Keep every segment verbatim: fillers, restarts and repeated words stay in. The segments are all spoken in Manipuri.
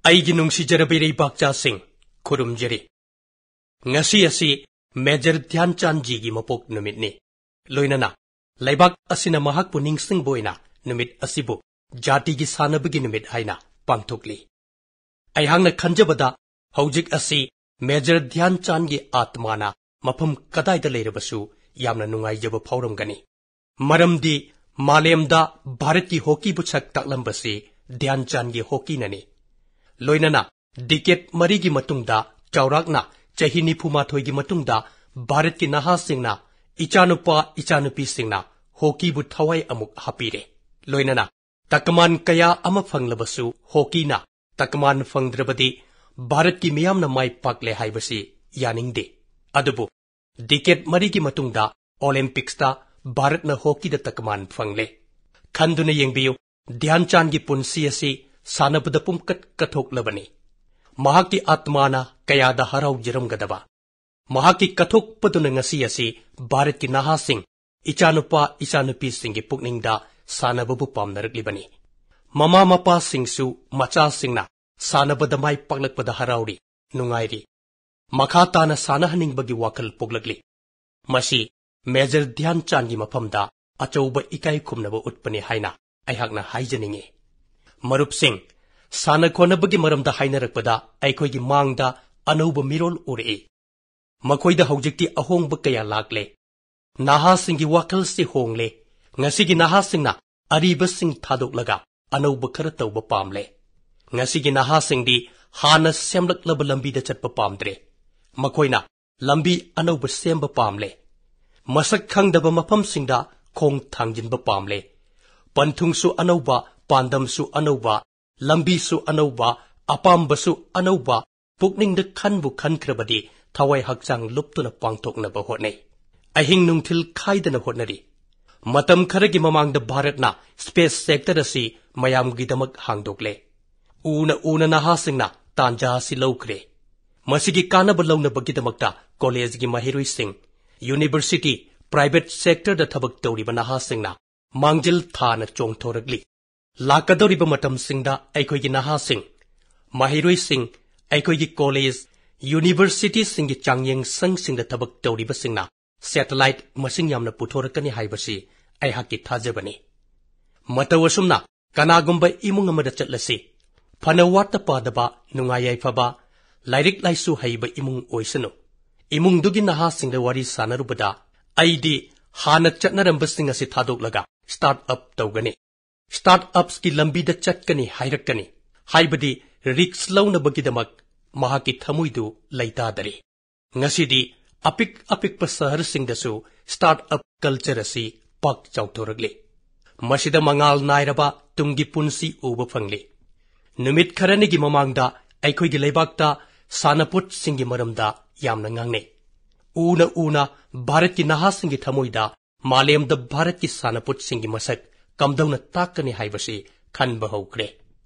ꯑꯩꯒꯤ ꯅꯨꯡꯁꯤꯖꯔꯕ ꯏꯔꯩꯕꯥꯛꯆꯥꯁꯤꯡ, ꯈꯨꯔꯨꯝꯖꯔꯤ꯫ ꯉꯁꯤ ꯑꯁꯤ ꯃꯦꯖꯔ ꯙ꯭ꯌꯥꯟ ꯆꯥꯟꯖꯤꯒꯤ ꯃꯄꯣꯛ ꯅꯨꯃꯤꯠꯅꯤ꯫ ꯂꯣꯏꯅꯅ ꯂꯩꯕꯥꯛ ꯑꯁꯤꯅ ꯃꯍꯥꯛꯄꯨ ꯅꯤꯡꯁꯤꯡꯕ ꯑꯣꯏꯅ ꯅꯨꯃꯤꯠ ꯑꯁꯤꯕꯨ ꯖꯥꯇꯤꯒꯤ ꯁꯥꯟꯅꯕꯒꯤ ꯅꯨꯃꯤꯠ ꯍꯥꯏꯅ ꯄꯥꯡꯊꯣꯛꯂꯤ꯫ ꯑꯩꯍꯥꯛꯅ ꯈꯟꯖꯕꯗ ꯍꯧꯖꯤꯛ ꯑꯁꯤ ꯃꯦꯖꯔ ꯙ꯭ꯌꯥꯟ ꯆꯥꯟꯒꯤ ꯑꯥꯠꯃꯥꯅ ꯃꯐꯝ ꯀꯗꯥꯏꯗ ꯂꯩꯔꯕꯁꯨ ꯌꯥꯝꯅ ꯅꯨꯡꯉꯥꯏꯖꯕ ꯐꯥꯎꯔꯝꯒꯅꯤ꯫ ꯃꯔꯝꯗꯤ ꯃꯥꯂꯦꯝꯗ ꯚꯥꯔꯠꯀꯤ ꯍꯣꯀꯤꯕꯨ ꯁꯛ ꯇꯥꯛꯂꯝꯕꯁꯤ ꯙ꯭ꯌꯥꯟ ꯆꯥꯟꯒꯤ ꯍꯣꯀꯤꯅꯅꯤ꯫ ꯂꯣꯏꯅꯅ ꯗꯤꯀꯦꯠ ꯃꯔꯤꯒꯤ ꯃꯇꯨꯡꯗ, ꯆꯥꯎꯔꯥꯛꯅ ꯆꯍꯤ ꯅꯤꯐꯨ ꯃꯥꯊꯣꯏꯒꯤ ꯃꯇꯨꯡꯗ, ꯚꯥꯔꯠꯀꯤ ꯅꯍꯥꯁꯤꯡꯅ, ꯏꯆꯥꯅꯨꯄꯥ ꯏꯆꯥꯅꯨꯄꯤꯁꯤꯡꯅ ꯍꯣꯀꯤꯕꯨ ꯊꯋꯥꯏ ꯑꯃꯨꯛ ꯍꯥꯞꯄꯤꯔꯦ꯫ ꯂꯣꯏꯅꯅ ꯇꯀꯃꯥꯟ ꯀꯌꯥ ꯑꯃ ꯐꯪꯂꯕꯁꯨ ꯍꯣꯀꯤꯅ ꯇꯀꯃꯥꯟ ꯐꯪꯗ꯭ꯔꯕꯗꯤ ꯚꯥꯔꯠꯀꯤ ꯃꯤꯌꯥꯝꯅ ꯃꯥꯏ ꯄꯥꯛꯂꯦ ꯍꯥꯏꯕꯁꯤ ꯌꯥꯅꯤꯡꯗꯦ꯫ ꯑꯗꯨꯕꯨ ꯗꯤꯀꯦꯠ ꯃꯔꯤꯒꯤ ꯃꯇꯨꯡꯗ ꯑꯣꯂꯦꯝꯄꯤꯛꯁꯇ ꯚꯥꯔꯠꯅ ꯍꯣꯀꯤꯗ ꯇꯀꯃꯥꯟ ꯐꯪꯂꯦ꯫ ꯈꯟꯗꯨꯅ ꯌꯦꯡꯕꯤꯌꯨ, ꯙ꯭ꯌꯥꯟ ꯆꯥꯟꯒꯤ ꯄꯨꯟꯁꯤ ꯑꯁꯤ ꯁꯥꯟꯅꯕꯗ ꯄꯨꯝꯀꯠ ꯀꯠꯊꯣꯛꯂꯕꯅꯤ꯫ ꯃꯍꯥꯛꯀꯤ ꯑꯥꯠꯃꯥꯅ ꯀꯌꯥꯗ ꯍꯔꯥꯎꯖꯔꯝꯒꯗꯕ꯫ ꯃꯍꯥꯛꯀꯤ ꯀꯠꯊꯣꯛꯄꯗꯨꯅ ꯉꯁꯤ ꯑꯁꯤ ꯚꯥꯔꯠꯀꯤ ꯅꯍꯥꯁꯤꯡ, ꯏꯆꯥꯅꯨꯄꯥ ꯏꯆꯥꯅꯨꯄꯤꯁꯤꯡꯒꯤ ꯄꯨꯛꯅꯤꯡꯗ ꯁꯥꯟꯅꯕꯕꯨ ꯄꯥꯝꯅꯔꯛꯂꯤꯕꯅꯤ꯫ ꯃꯃꯥ ꯃꯄꯥꯁꯤꯡꯁꯨ ꯃꯆꯥꯁꯤꯡꯅ ꯁꯥꯟꯅꯕꯗ ꯃꯥꯏ ꯄꯥꯛꯂꯛꯄꯗ ꯍꯔꯥꯎꯔꯤ, ꯅꯨꯡꯉꯥꯏꯔꯤ꯫ ꯃꯈꯥ ꯇꯥꯅ ꯁꯥꯟꯅꯍꯟꯅꯤꯡꯕꯒꯤ ꯋꯥꯈꯜ ꯄꯣꯛꯂꯛꯂꯤ꯫ ꯃꯁꯤ ꯃꯦꯖꯔ ꯙ꯭ꯌꯥꯟ ꯆꯥꯟꯒꯤ ꯃꯐꯝꯗ ꯑꯆꯧꯕ ꯏꯀꯥꯏ ꯈꯨꯝꯅꯕ ꯎꯠꯄꯅꯤ ꯍꯥꯏꯅ ꯑꯩꯍꯥꯛꯅ ꯍꯥꯏꯖꯅꯤꯡꯏ꯫ ꯃꯔꯨꯞꯁꯤꯡ, ꯁꯥꯟꯅ ꯈꯣꯠꯅꯕꯒꯤ ꯃꯔꯝꯗ ꯍꯥꯏꯅꯔꯛꯄꯗ ꯑꯩꯈꯣꯏꯒꯤ ꯃꯥꯡꯗ ꯑꯅꯧꯕ ꯃꯤꯔꯣꯜ ꯎꯔꯛꯏ꯫ ꯃꯈꯣꯏꯗ ꯍꯧꯖꯤꯛꯇꯤ ꯑꯍꯣꯡꯕ ꯀꯌꯥ ꯂꯥꯛꯂꯦ꯫ ꯅꯍꯥꯁꯤꯡꯒꯤ ꯋꯥꯈꯜꯁꯤ ꯍꯣꯡꯂꯦ꯫ ꯉꯁꯤꯒꯤ ꯅꯍꯥꯁꯤꯡꯅ ꯑꯔꯤꯕꯁꯤꯡ ꯊꯥꯗꯣꯛꯂꯒ ꯑꯅꯧꯕ ꯈꯔ ꯇꯧꯕ ꯄꯥꯝꯂꯦ꯫ ꯉꯁꯤꯒꯤ ꯅꯍꯥꯁꯤꯡꯗꯤ ꯍꯥꯟꯅ ꯁꯦꯝꯂꯛꯂꯕ ꯂꯝꯕꯤꯗ ꯆꯠꯄ ꯄꯥꯝꯗ꯭ꯔꯦ꯫ ꯃꯈꯣꯏꯅ ꯂꯝꯕꯤ ꯑꯅꯧꯕ ꯁꯦꯝꯕ ꯄꯥꯝꯂꯦ꯫ ꯃꯁꯛ ꯈꯪꯗꯕ ꯃꯐꯝꯁꯤꯡꯗ ꯈꯣꯡ ꯊꯥꯡꯖꯤꯟꯕ ꯄꯥꯝꯂꯦ꯫ ꯄꯟꯊꯨꯡꯁꯨ ꯑꯅꯧꯕ, ꯄꯥꯟꯗꯝꯁꯨ ꯑꯅꯧꯕ, ꯂꯝꯕꯤꯁꯨ ꯑꯅꯧꯕ, ꯑꯄꯥꯝꯕꯁꯨ ꯑꯅꯧꯕ, ꯄꯨꯛꯅꯤꯡꯗ ꯈꯟꯕꯨ ꯈꯟꯈ꯭ꯔꯕꯗꯤ ꯊꯋꯥꯏ ꯍꯛꯆꯥꯡ ꯂꯨꯞꯇꯨꯅ ꯄꯥꯡꯊꯣꯛꯅꯕ ꯍꯣꯠꯅꯩ꯫ ꯑꯍꯤꯡ ꯅꯨꯡꯊꯤꯜ ꯈꯥꯏꯗꯅ ꯍꯣꯠꯅꯔꯤ꯫ ꯃꯇꯝ ꯈꯔꯒꯤ ꯃꯃꯥꯡꯗ ꯚꯥꯔꯠꯅ ꯁ꯭ꯄꯦꯁ ꯁꯦꯛꯇꯔ ꯑꯁꯤ ꯃꯌꯥꯝꯒꯤꯗꯃꯛ ꯍꯥꯡꯗꯣꯛꯂꯦ꯫ ꯎꯅ ꯎꯅ ꯅꯍꯥꯁꯤꯡꯅ ꯇꯥꯟꯖꯥ ꯑꯁꯤ ꯂꯧꯈ꯭ꯔꯦ꯫ ꯃꯁꯤꯒꯤ ꯀꯥꯟꯅꯕ ꯂꯧꯅꯕꯒꯤꯗꯃꯛꯇ ꯀꯣꯂꯦꯖꯒꯤ ꯃꯍꯩꯔꯣꯏꯁꯤꯡ, ꯌꯨꯅꯤꯚꯔꯁꯤꯇꯤ, ꯄ꯭ꯔꯥꯏꯚꯦꯠ ꯁꯦꯛꯇꯔꯗ ꯊꯕꯛ ꯇꯧꯔꯤꯕ ꯅꯍꯥꯁꯤꯡꯅ ꯃꯥꯡꯖꯤꯜ ꯊꯥꯅ ꯆꯣꯡꯊꯣꯔꯛꯂꯤ꯫ ꯂꯥꯛꯀꯗꯧꯔꯤꯕ ꯃꯇꯝꯁꯤꯡꯗ ꯑꯩꯈꯣꯏꯒꯤ ꯅꯍꯥꯁꯤꯡ ꯃꯍꯩꯔꯣꯏꯁꯤꯡ, ꯑꯩꯈꯣꯏꯒꯤ ꯀꯣꯂꯦꯖ, ꯌꯨꯅꯤꯚꯔꯁꯤꯇꯤꯁꯤꯡꯒꯤ ꯆꯥꯡꯌꯦꯡ ꯁꯪꯁꯤꯡꯗ ꯊꯕꯛ ꯇꯧꯔꯤꯕꯁꯤꯡꯅ ꯁꯦꯇꯦꯂꯥꯏꯠ ꯃꯁꯤꯡ ꯌꯥꯝꯅ ꯄꯨꯊꯣꯔꯛꯀꯅꯤ ꯍꯥꯏꯕꯁꯤ ꯑꯩꯍꯥꯛꯀꯤ ꯊꯥꯖꯕꯅꯤ꯫ ꯃꯇꯧ ꯑꯁꯨꯝꯅ ꯀꯅꯥꯒꯨꯝꯕ ꯏꯃꯨꯡ ꯑꯃꯗ ꯆꯠꯂꯁꯤ, ꯐꯅ ꯋꯥꯠꯇ ꯄꯥꯗꯕ, ꯅꯨꯡꯉꯥꯏ ꯌꯥꯏꯐꯕ, ꯂꯥꯏꯔꯤꯛ ꯂꯥꯏꯁꯨ ꯍꯩꯕ ꯏꯃꯨꯡ ꯑꯣꯏꯁꯅꯨ, ꯏꯃꯨꯡꯗꯨꯒꯤ ꯅꯍꯥꯁꯤꯡꯗ ꯋꯥꯔꯤ ꯁꯥꯟꯅꯔꯨꯕꯗ, "ꯑꯩꯗꯤ ꯍꯥꯟꯅ ꯆꯠꯅꯔꯝꯕꯁꯤꯡ ꯑꯁꯤ ꯊꯥꯗꯣꯛꯂꯒ ꯁ꯭ꯇꯥꯔꯠ ꯑꯞ ꯇꯧꯒꯅꯤ, ꯁ꯭ꯇꯥꯔꯠ ꯑꯞꯁꯀꯤ ꯂꯝꯕꯤꯗ ꯆꯠꯀꯅꯤ" ꯍꯥꯏꯔꯛꯀꯅꯤ꯫ ꯍꯥꯏꯕꯗꯤ ꯔꯤꯁ꯭ꯛ ꯂꯧꯅꯕꯒꯤꯗꯃꯛ ꯃꯍꯥꯛꯀꯤ ꯊꯃꯣꯏꯗꯨ ꯂꯩꯇꯥꯗꯔꯦ꯫ ꯉꯁꯤꯗꯤ ꯑꯄꯤꯛ ꯑꯄꯤꯛꯄ ꯁꯍꯔꯁꯤꯡꯗꯁꯨ ꯁ꯭ꯇꯥꯔꯠ ꯑꯞ ꯀꯜꯆꯔ ꯑꯁꯤ ꯄꯥꯛ ꯆꯥꯎꯊꯣꯔꯛꯂꯤ꯫ ꯃꯁꯤꯗ ꯃꯉꯥꯜ ꯅꯥꯏꯔꯕ ꯇꯨꯡꯒꯤ ꯄꯨꯟꯁꯤ ꯎꯕ ꯐꯪꯂꯤ꯫ ꯅꯨꯃꯤꯠ ꯈꯔꯅꯤꯒꯤ ꯃꯃꯥꯡꯗ ꯑꯩꯈꯣꯏꯒꯤ ꯂꯩꯕꯥꯛꯇ ꯁꯥꯟꯅꯄꯣꯠꯁꯤꯡꯒꯤ ꯃꯔꯝꯗ ꯌꯥꯝꯅ ꯉꯥꯡꯅꯩ꯫ ꯎꯅ ꯎꯅ ꯚꯥꯔꯠꯀꯤ ꯅꯍꯥꯁꯤꯡꯒꯤ ꯊꯃꯣꯏꯗ ꯃꯥꯂꯦꯝꯗ ꯚꯥꯔꯠꯀꯤ ꯁꯥꯟꯅꯄꯣꯠꯁꯤꯡꯒꯤ ꯃꯁꯛ ꯀꯝꯗꯧꯅ ꯇꯥꯛꯀꯅꯤ ꯍꯥꯏꯕꯁꯤ ꯈꯟꯕ ꯍꯧꯈ꯭ꯔꯦ꯫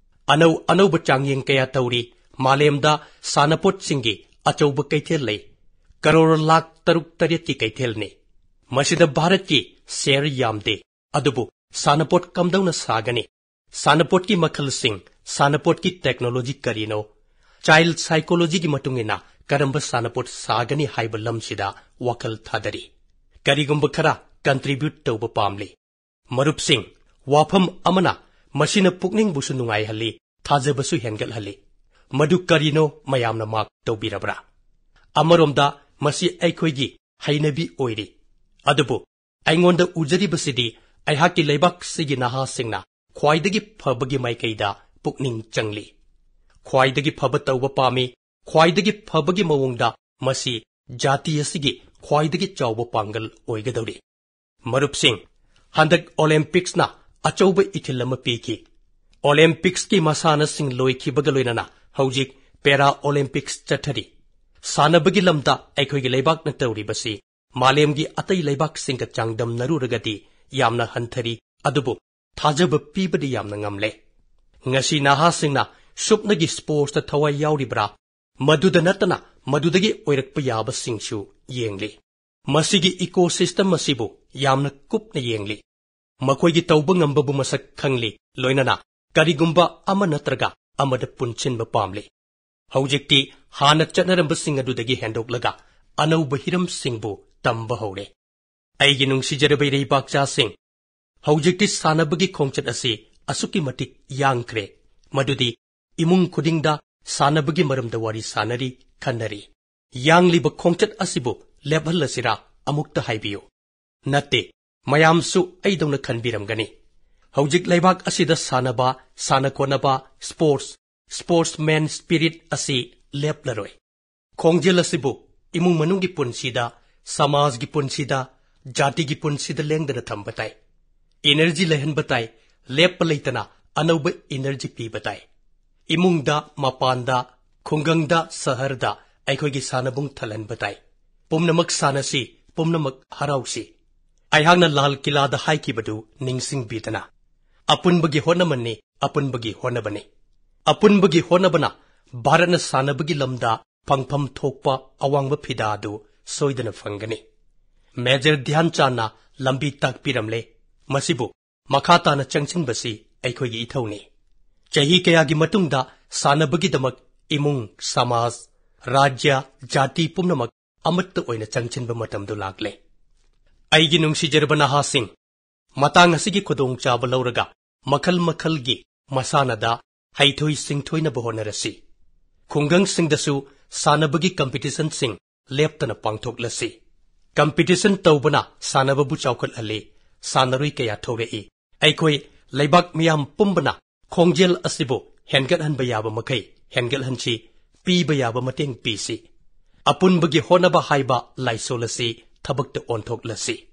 ꯑꯅꯧ ꯑꯅꯧꯕ ꯆꯥꯡꯌꯦꯡ ꯀꯌꯥ ꯇꯧꯔꯤ꯫ ꯃꯥꯂꯦꯝꯗ ꯁꯥꯟꯅꯄꯣꯠꯁꯤꯡꯒꯤ ꯑꯆꯧꯕ ꯀꯩꯊꯦꯜ ꯂꯩ꯫ ꯀꯔꯣꯔ ꯂꯥꯈ ꯇꯔꯨꯛ ꯇꯔꯦꯠꯀꯤ ꯀꯩꯊꯦꯜꯅꯤ꯫ ꯃꯁꯤꯗ ꯚꯥꯔꯠꯀꯤ ꯁꯦꯌꯔ ꯌꯥꯝꯗꯦ꯫ ꯑꯗꯨꯕꯨ ꯁꯥꯟꯅꯄꯣꯠ ꯀꯝꯗꯧꯅ ꯁꯥꯒꯅꯤ? ꯁꯥꯟꯅꯄꯣꯠꯀꯤ ꯃꯈꯜꯁꯤꯡ, ꯁꯥꯟꯅꯄꯣꯠꯀꯤ ꯇꯦꯛꯅꯣꯂꯣꯖꯤ ꯀꯔꯤꯅꯣ? ꯆꯥꯏꯜꯗ ꯁꯥꯏꯀꯣꯂꯣꯖꯤꯒꯤ ꯃꯇꯨꯡ ꯏꯟꯅ ꯀꯔꯝꯕ ꯁꯥꯟꯅꯄꯣꯠ ꯁꯥꯒꯅꯤ ꯍꯥꯏꯕ ꯂꯝꯁꯤꯗ ꯋꯥꯈꯜ ꯊꯥꯗꯔꯤ꯫ ꯀꯔꯤꯒꯨꯝꯕ ꯈꯔ ꯀꯟꯇ꯭ꯔꯤꯕ꯭ꯌꯨꯠ ꯇꯧꯕ ꯄꯥꯝꯂꯤ꯫ ꯃꯔꯨꯞꯁꯤꯡ, ꯋꯥꯐꯝ ꯑꯃꯅ ꯃꯁꯤꯅ ꯄꯨꯛꯅꯤꯡꯕꯨꯁꯨ ꯅꯨꯡꯉꯥꯏꯍꯜꯂꯤ, ꯊꯥꯖꯕꯁꯨ ꯍꯦꯟꯒꯠꯍꯜꯂꯤ꯫ ꯃꯗꯨ ꯀꯔꯤꯅꯣ ꯃꯌꯥꯝꯅ ꯃꯥꯔꯛ ꯇꯧꯕꯤꯔꯕ꯭ꯔꯥ? ꯑꯃꯔꯣꯝꯗ ꯃꯁꯤ ꯑꯩꯈꯣꯏꯒꯤ ꯍꯩꯅꯕꯤ ꯑꯣꯏꯔꯤ꯫ ꯑꯗꯨꯕꯨ ꯑꯩꯉꯣꯟꯗ ꯎꯖꯔꯤꯕꯁꯤꯗꯤ ꯑꯩꯍꯥꯛꯀꯤ ꯂꯩꯕꯥꯛꯁꯤꯒꯤ ꯅꯍꯥꯁꯤꯡꯅ ꯈ꯭ꯋꯥꯏꯗꯒꯤ ꯐꯕꯒꯤ ꯃꯥꯏꯀꯩꯗ ꯄꯨꯛꯅꯤꯡ ꯆꯪꯂꯤ꯫ ꯈ꯭ꯋꯥꯏꯗꯒꯤ ꯐꯕ ꯇꯧꯕ ꯄꯥꯝꯃꯤ꯫ ꯈ꯭ꯋꯥꯏꯗꯒꯤ ꯐꯕꯒꯤ ꯃꯑꯣꯡꯗ ꯃꯁꯤ ꯖꯥꯇꯤ ꯑꯁꯤꯒꯤ ꯈ꯭ꯋꯥꯏꯗꯒꯤ ꯆꯥꯎꯕ ꯄꯥꯡꯒꯜ ꯑꯣꯏꯒꯗꯧꯔꯤ꯫ ꯃꯔꯨꯞꯁꯤꯡ, ꯍꯟꯗꯛ ꯑꯣꯂꯦꯝꯄꯤꯛꯁꯅ ꯑꯆꯧꯕ ꯏꯊꯤꯜ ꯑꯃ ꯄꯤꯈꯤ꯫ ꯑꯣꯂꯦꯝꯄꯤꯛꯁꯀꯤ ꯃꯁꯥꯟꯅꯁꯤꯡ ꯂꯣꯏꯈꯤꯕꯒ ꯂꯣꯏꯅꯅ ꯍꯧꯖꯤꯛ ꯄꯦꯔꯥ ꯑꯣꯂꯦꯝꯄꯤꯛꯁ ꯆꯠꯊꯔꯤ꯫ ꯁꯥꯟꯅꯕꯒꯤ ꯂꯝꯗ ꯑꯩꯈꯣꯏꯒꯤ ꯂꯩꯕꯥꯛꯅ ꯇꯧꯔꯤꯕꯁꯤ ꯃꯥꯂꯦꯝꯒꯤ ꯑꯇꯩ ꯂꯩꯕꯥꯛꯁꯤꯡꯒ ꯆꯥꯡꯗꯝꯅꯔꯨꯔꯒꯗꯤ ꯌꯥꯝꯅ ꯍꯟꯊꯔꯤ, ꯑꯗꯨꯕꯨ ꯊꯥꯖꯕ ꯄꯤꯕꯗꯤ ꯌꯥꯝꯅ ꯉꯝꯂꯦ꯫ ꯉꯁꯤ ꯅꯍꯥꯁꯤꯡꯅ ꯁꯨꯞꯅꯒꯤ ꯁ꯭ꯄꯣꯔꯠꯁꯇ ꯊꯋꯥꯏ ꯌꯥꯎꯔꯤꯕ꯭ꯔꯥ? ꯃꯗꯨꯗ ꯅꯠꯇꯅ ꯃꯗꯨꯗꯒꯤ ꯑꯣꯏꯔꯛꯄ ꯌꯥꯕꯁꯤꯡꯁꯨ ꯌꯦꯡꯂꯤ꯫ ꯃꯁꯤꯒꯤ ꯏꯀꯣꯁꯤꯁꯇꯦꯝ ꯑꯁꯤꯕꯨ ꯌꯥꯝꯅ ꯀꯨꯞꯅ ꯌꯦꯡꯂꯤ꯫ ꯃꯈꯣꯏꯒꯤ ꯇꯧꯕ ꯉꯝꯕꯕꯨ ꯃꯁꯛ ꯈꯪꯂꯤ, ꯂꯣꯏꯅꯅ ꯀꯔꯤꯒꯨꯝꯕ ꯑꯃ ꯅꯠꯇ꯭ꯔꯒ ꯑꯃꯗ ꯄꯨꯟꯁꯤꯟꯕ ꯄꯥꯝꯂꯤ꯫ ꯍꯧꯖꯤꯛꯇꯤ ꯍꯥꯟꯅ ꯆꯠꯅꯔꯝꯕꯁꯤꯡ ꯑꯗꯨꯗꯒꯤ ꯍꯦꯟꯗꯣꯛꯂꯒ ꯑꯅꯧꯕ ꯍꯤꯔꯝꯁꯤꯡꯕꯨ ꯇꯝꯕ ꯍꯧꯔꯦ꯫ ꯑꯩꯒꯤ ꯅꯨꯡꯁꯤꯖꯔꯕ ꯏꯔꯩꯕꯥꯛꯆꯥꯁꯤꯡ, ꯍꯧꯖꯤꯛꯇꯤ ꯁꯥꯟꯅꯕꯒꯤ ꯈꯣꯡꯆꯠ ꯑꯁꯤ ꯑꯁꯨꯛꯀꯤ ꯃꯇꯤꯛ ꯌꯥꯡꯈ꯭ꯔꯦ, ꯃꯗꯨꯗꯤ ꯏꯃꯨꯡ ꯈꯨꯗꯤꯡꯗ ꯁꯥꯟꯅꯕꯒꯤ ꯃꯔꯝꯗ ꯋꯥꯔꯤ ꯁꯥꯅꯔꯤ, ꯈꯟꯅꯔꯤ꯫ ꯌꯥꯡꯂꯤꯕ ꯈꯣꯡꯆꯠ ꯑꯁꯤꯕꯨ ꯂꯦꯞꯍꯜꯂꯁꯤꯔꯥ? ꯑꯃꯨꯛꯇ ꯍꯥꯏꯕꯤꯌꯨ꯫ ꯅꯠꯇꯦ, ꯃꯌꯥꯝꯁꯨ ꯑꯩꯗꯧꯅ ꯈꯟꯕꯤꯔꯝꯒꯅꯤ꯫ ꯍꯧꯖꯤꯛ ꯂꯩꯕꯥꯛ ꯑꯁꯤꯗ ꯁꯥꯟꯅꯕ, ꯁꯥꯟꯅ ꯈꯣꯠꯅꯕ, sports, sportsman spirit ꯑꯁꯤ ꯂꯦꯞꯂꯔꯣꯏ꯫ ꯈꯣꯡꯖꯦꯜ ꯑꯁꯤꯕꯨ ꯏꯃꯨꯡ ꯃꯅꯨꯡꯒꯤ ꯄꯨꯟꯁꯤꯗ, ꯁꯃꯥꯖꯒꯤ ꯄꯨꯟꯁꯤꯗ, ꯖꯥꯇꯤꯒꯤ ꯄꯨꯟꯁꯤꯗ ꯂꯦꯡꯗꯅ ꯊꯝꯕ ꯇꯥꯏ꯫ Energy ꯂꯩꯍꯟꯕ ꯇꯥꯏ, ꯂꯦꯞꯄ ꯂꯩꯇꯅ ꯑꯅꯧꯕ energy ꯄꯤꯕ ꯇꯥꯏ꯫ ꯏꯃꯨꯡꯗ, ꯃꯄꯥꯟꯗ, ꯈꯨꯡꯒꯪꯗ, ꯁꯍꯔꯗ ꯑꯩꯈꯣꯏꯒꯤ ꯁꯥꯟꯅꯕꯨꯡ ꯊꯜꯍꯟꯕ ꯇꯥꯏ꯫ ꯄꯨꯝꯅꯃꯛ ꯁꯥꯟꯅꯁꯤ, ꯄꯨꯝꯅꯃꯛ ꯍꯔꯥꯎꯁꯤ꯫ ꯑꯩꯍꯥꯛꯅ ꯂꯥꯜ ꯀꯤꯂꯥꯗ ꯍꯥꯏꯈꯤꯕꯗꯨ ꯅꯤꯡꯁꯤꯡꯕꯤꯗꯅ, "ꯑꯄꯨꯟꯕꯒꯤ ꯍꯣꯠꯅꯃꯟꯅꯤ, ꯑꯄꯨꯟꯕꯒꯤ ꯍꯣꯠꯅꯕꯅꯤ"꯫ ꯑꯄꯨꯟꯕꯒꯤ ꯍꯣꯠꯅꯕꯅ ꯚꯥꯔꯠꯅ ꯁꯥꯟꯅꯕꯒꯤ ꯂꯝꯗ ꯐꯪꯐꯝ ꯊꯣꯛꯄ ꯑꯋꯥꯡꯕ ꯐꯤꯗꯥ ꯑꯗꯨ ꯁꯣꯏꯗꯅ ꯐꯪꯒꯅꯤ꯫ ꯃꯦꯖꯔ ꯙ꯭ꯌꯥꯟ ꯆꯥꯟꯅ ꯂꯝꯕꯤ ꯇꯥꯛꯄꯤꯔꯝꯂꯦ꯫ ꯃꯁꯤꯕꯨ ꯃꯈꯥ ꯇꯥꯅ ꯆꯪꯁꯤꯟꯕꯁꯤ ꯑꯩꯈꯣꯏꯒꯤ ꯏꯊꯧꯅꯤ꯫ ꯆꯍꯤ ꯀꯌꯥꯒꯤ ꯃꯇꯨꯡꯗ ꯁꯥꯟꯅꯕꯒꯤꯗꯃꯛ ꯏꯃꯨꯡ, ꯁꯃꯥꯖ, ꯔꯥꯖ꯭ꯌ, ꯖꯥꯇꯤ ꯄꯨꯝꯅꯃꯛ ꯑꯃꯠꯇ ꯑꯣꯏꯅ ꯆꯪꯁꯤꯟꯕ ꯃꯇꯝꯗꯨ ꯂꯥꯛꯂꯦ꯫ ꯑꯩꯒꯤ ꯅꯨꯡꯁꯤꯖꯔꯕ ꯅꯍꯥꯁꯤꯡ, ꯃꯇꯥꯡ ꯑꯁꯤꯒꯤ ꯈꯨꯗꯣꯡꯆꯥꯕ ꯂꯧꯔꯒ ꯃꯈꯜ ꯃꯈꯜꯒꯤ ꯃꯁꯥꯟꯅꯗ ꯍꯩꯊꯣꯏ ꯁꯤꯡꯊꯣꯏꯅꯕ ꯍꯣꯠꯅꯔꯁꯤ꯫ ꯈꯨꯡꯒꯪꯁꯤꯡꯗꯁꯨ ꯁꯥꯟꯅꯕꯒꯤ competitionꯁꯤꯡ ꯂꯦꯞꯇꯅ ꯄꯥꯡꯊꯣꯛꯂꯁꯤ꯫ Competition ꯇꯧꯕꯅ ꯁꯥꯟꯅꯕꯕꯨ ꯆꯥꯎꯈꯠꯍꯜꯂꯤ, ꯁꯥꯟꯅꯔꯣꯏ ꯀꯌꯥ ꯊꯣꯔꯛꯏ꯫ ꯑꯩꯈꯣꯏ ꯂꯩꯕꯥꯛ ꯃꯤꯌꯥꯝ ꯄꯨꯝꯕꯅ ꯈꯣꯡꯖꯦꯜ ꯑꯁꯤꯕꯨ ꯍꯦꯟꯒꯠꯍꯟꯕ ꯌꯥꯕ ꯃꯈꯩ ꯍꯦꯟꯒꯠꯍꯟꯁꯤ, ꯄꯤꯕ ꯌꯥꯕ ꯃꯇꯦꯡ ꯄꯤꯁꯤ꯫ ꯑꯄꯨꯟꯕꯒꯤ ꯍꯣꯠꯅꯕ ꯍꯥꯏꯕ ꯂꯥꯏꯁꯣꯜ ꯑꯁꯤ ꯊꯕꯛꯇ ꯑꯣꯟꯊꯣꯛꯂꯁꯤ꯫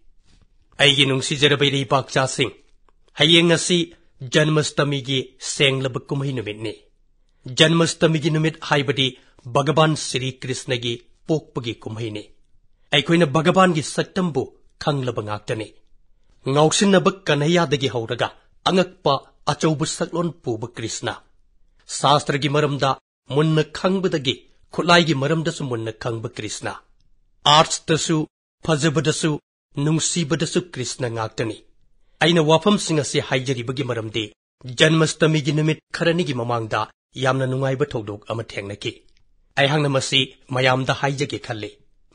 ꯑꯩꯒꯤ ꯅꯨꯡꯁꯤꯖꯔꯕ ꯏꯔꯩꯄꯥꯛꯆꯥꯁꯤꯡ, ꯍꯌꯦꯡ ꯑꯁꯤ ꯖꯟꯃꯁꯇꯃꯤꯒꯤ ꯁꯦꯡꯂꯕ ꯀꯨꯝꯍꯩ ꯅꯨꯃꯤꯠꯅꯤ꯫ ꯖꯟꯃꯁꯇꯃꯤꯒꯤ ꯅꯨꯃꯤꯠ ꯍꯥꯏꯕꯗꯤ ꯚꯒꯕꯥꯟ ꯁ꯭ꯔꯤ ꯀ꯭ꯔꯤꯁꯅꯒꯤ ꯄꯣꯛꯄꯒꯤ ꯀꯨꯝꯍꯩꯅꯤ꯫ ꯑꯩꯈꯣꯏꯅ ꯚꯒꯕꯥꯟꯒꯤ ꯁꯛꯇꯝꯕꯨ ꯈꯪꯂꯕ ꯉꯥꯛꯇꯅꯤ꯫ ꯉꯥꯎꯁꯤꯟꯅꯕ ꯀꯟꯍꯩꯌꯥꯗꯒꯤ ꯍꯧꯔꯒ ꯑꯉꯛꯄ ꯑꯆꯧꯕ ꯁꯛꯂꯣꯟ ꯄꯨꯕ ꯀ꯭ꯔꯤꯁꯅ, ꯁꯥꯁꯇ꯭ꯔꯒꯤ ꯃꯔꯝꯗ ꯃꯨꯟꯅ ꯈꯪꯕꯗꯒꯤ ꯈꯨꯠꯂꯥꯏꯒꯤ ꯃꯔꯝꯗꯁꯨ ꯃꯨꯟꯅ ꯈꯪꯕ ꯀ꯭ꯔꯤꯁꯅ, artsꯇꯁꯨ, ꯐꯖꯕꯗꯁꯨ, ꯅꯨꯡꯁꯤꯕꯗꯁꯨ ꯀ꯭ꯔꯤꯁꯅ ꯉꯥꯛꯇꯅꯤ꯫ ꯑꯩꯅ ꯋꯥꯐꯝꯁꯤꯡ ꯑꯁꯤ ꯍꯥꯏꯖꯔꯤꯕꯒꯤ ꯃꯔꯝꯗꯤ ꯖꯟꯃꯁꯇꯃꯤꯒꯤ ꯅꯨꯃꯤꯠ ꯈꯔꯅꯤꯒꯤ ꯃꯃꯥꯡꯗ ꯌꯥꯝꯅ ꯅꯨꯡꯉꯥꯏꯕ ꯊꯧꯗꯣꯛ ꯑꯃ ꯊꯦꯡꯅꯈꯤ꯫ ꯑꯩꯍꯥꯛꯅ ꯃꯁꯤ ꯃꯌꯥꯝꯗ ꯍꯥꯏꯖꯒꯦ ꯈꯜꯂꯤ꯫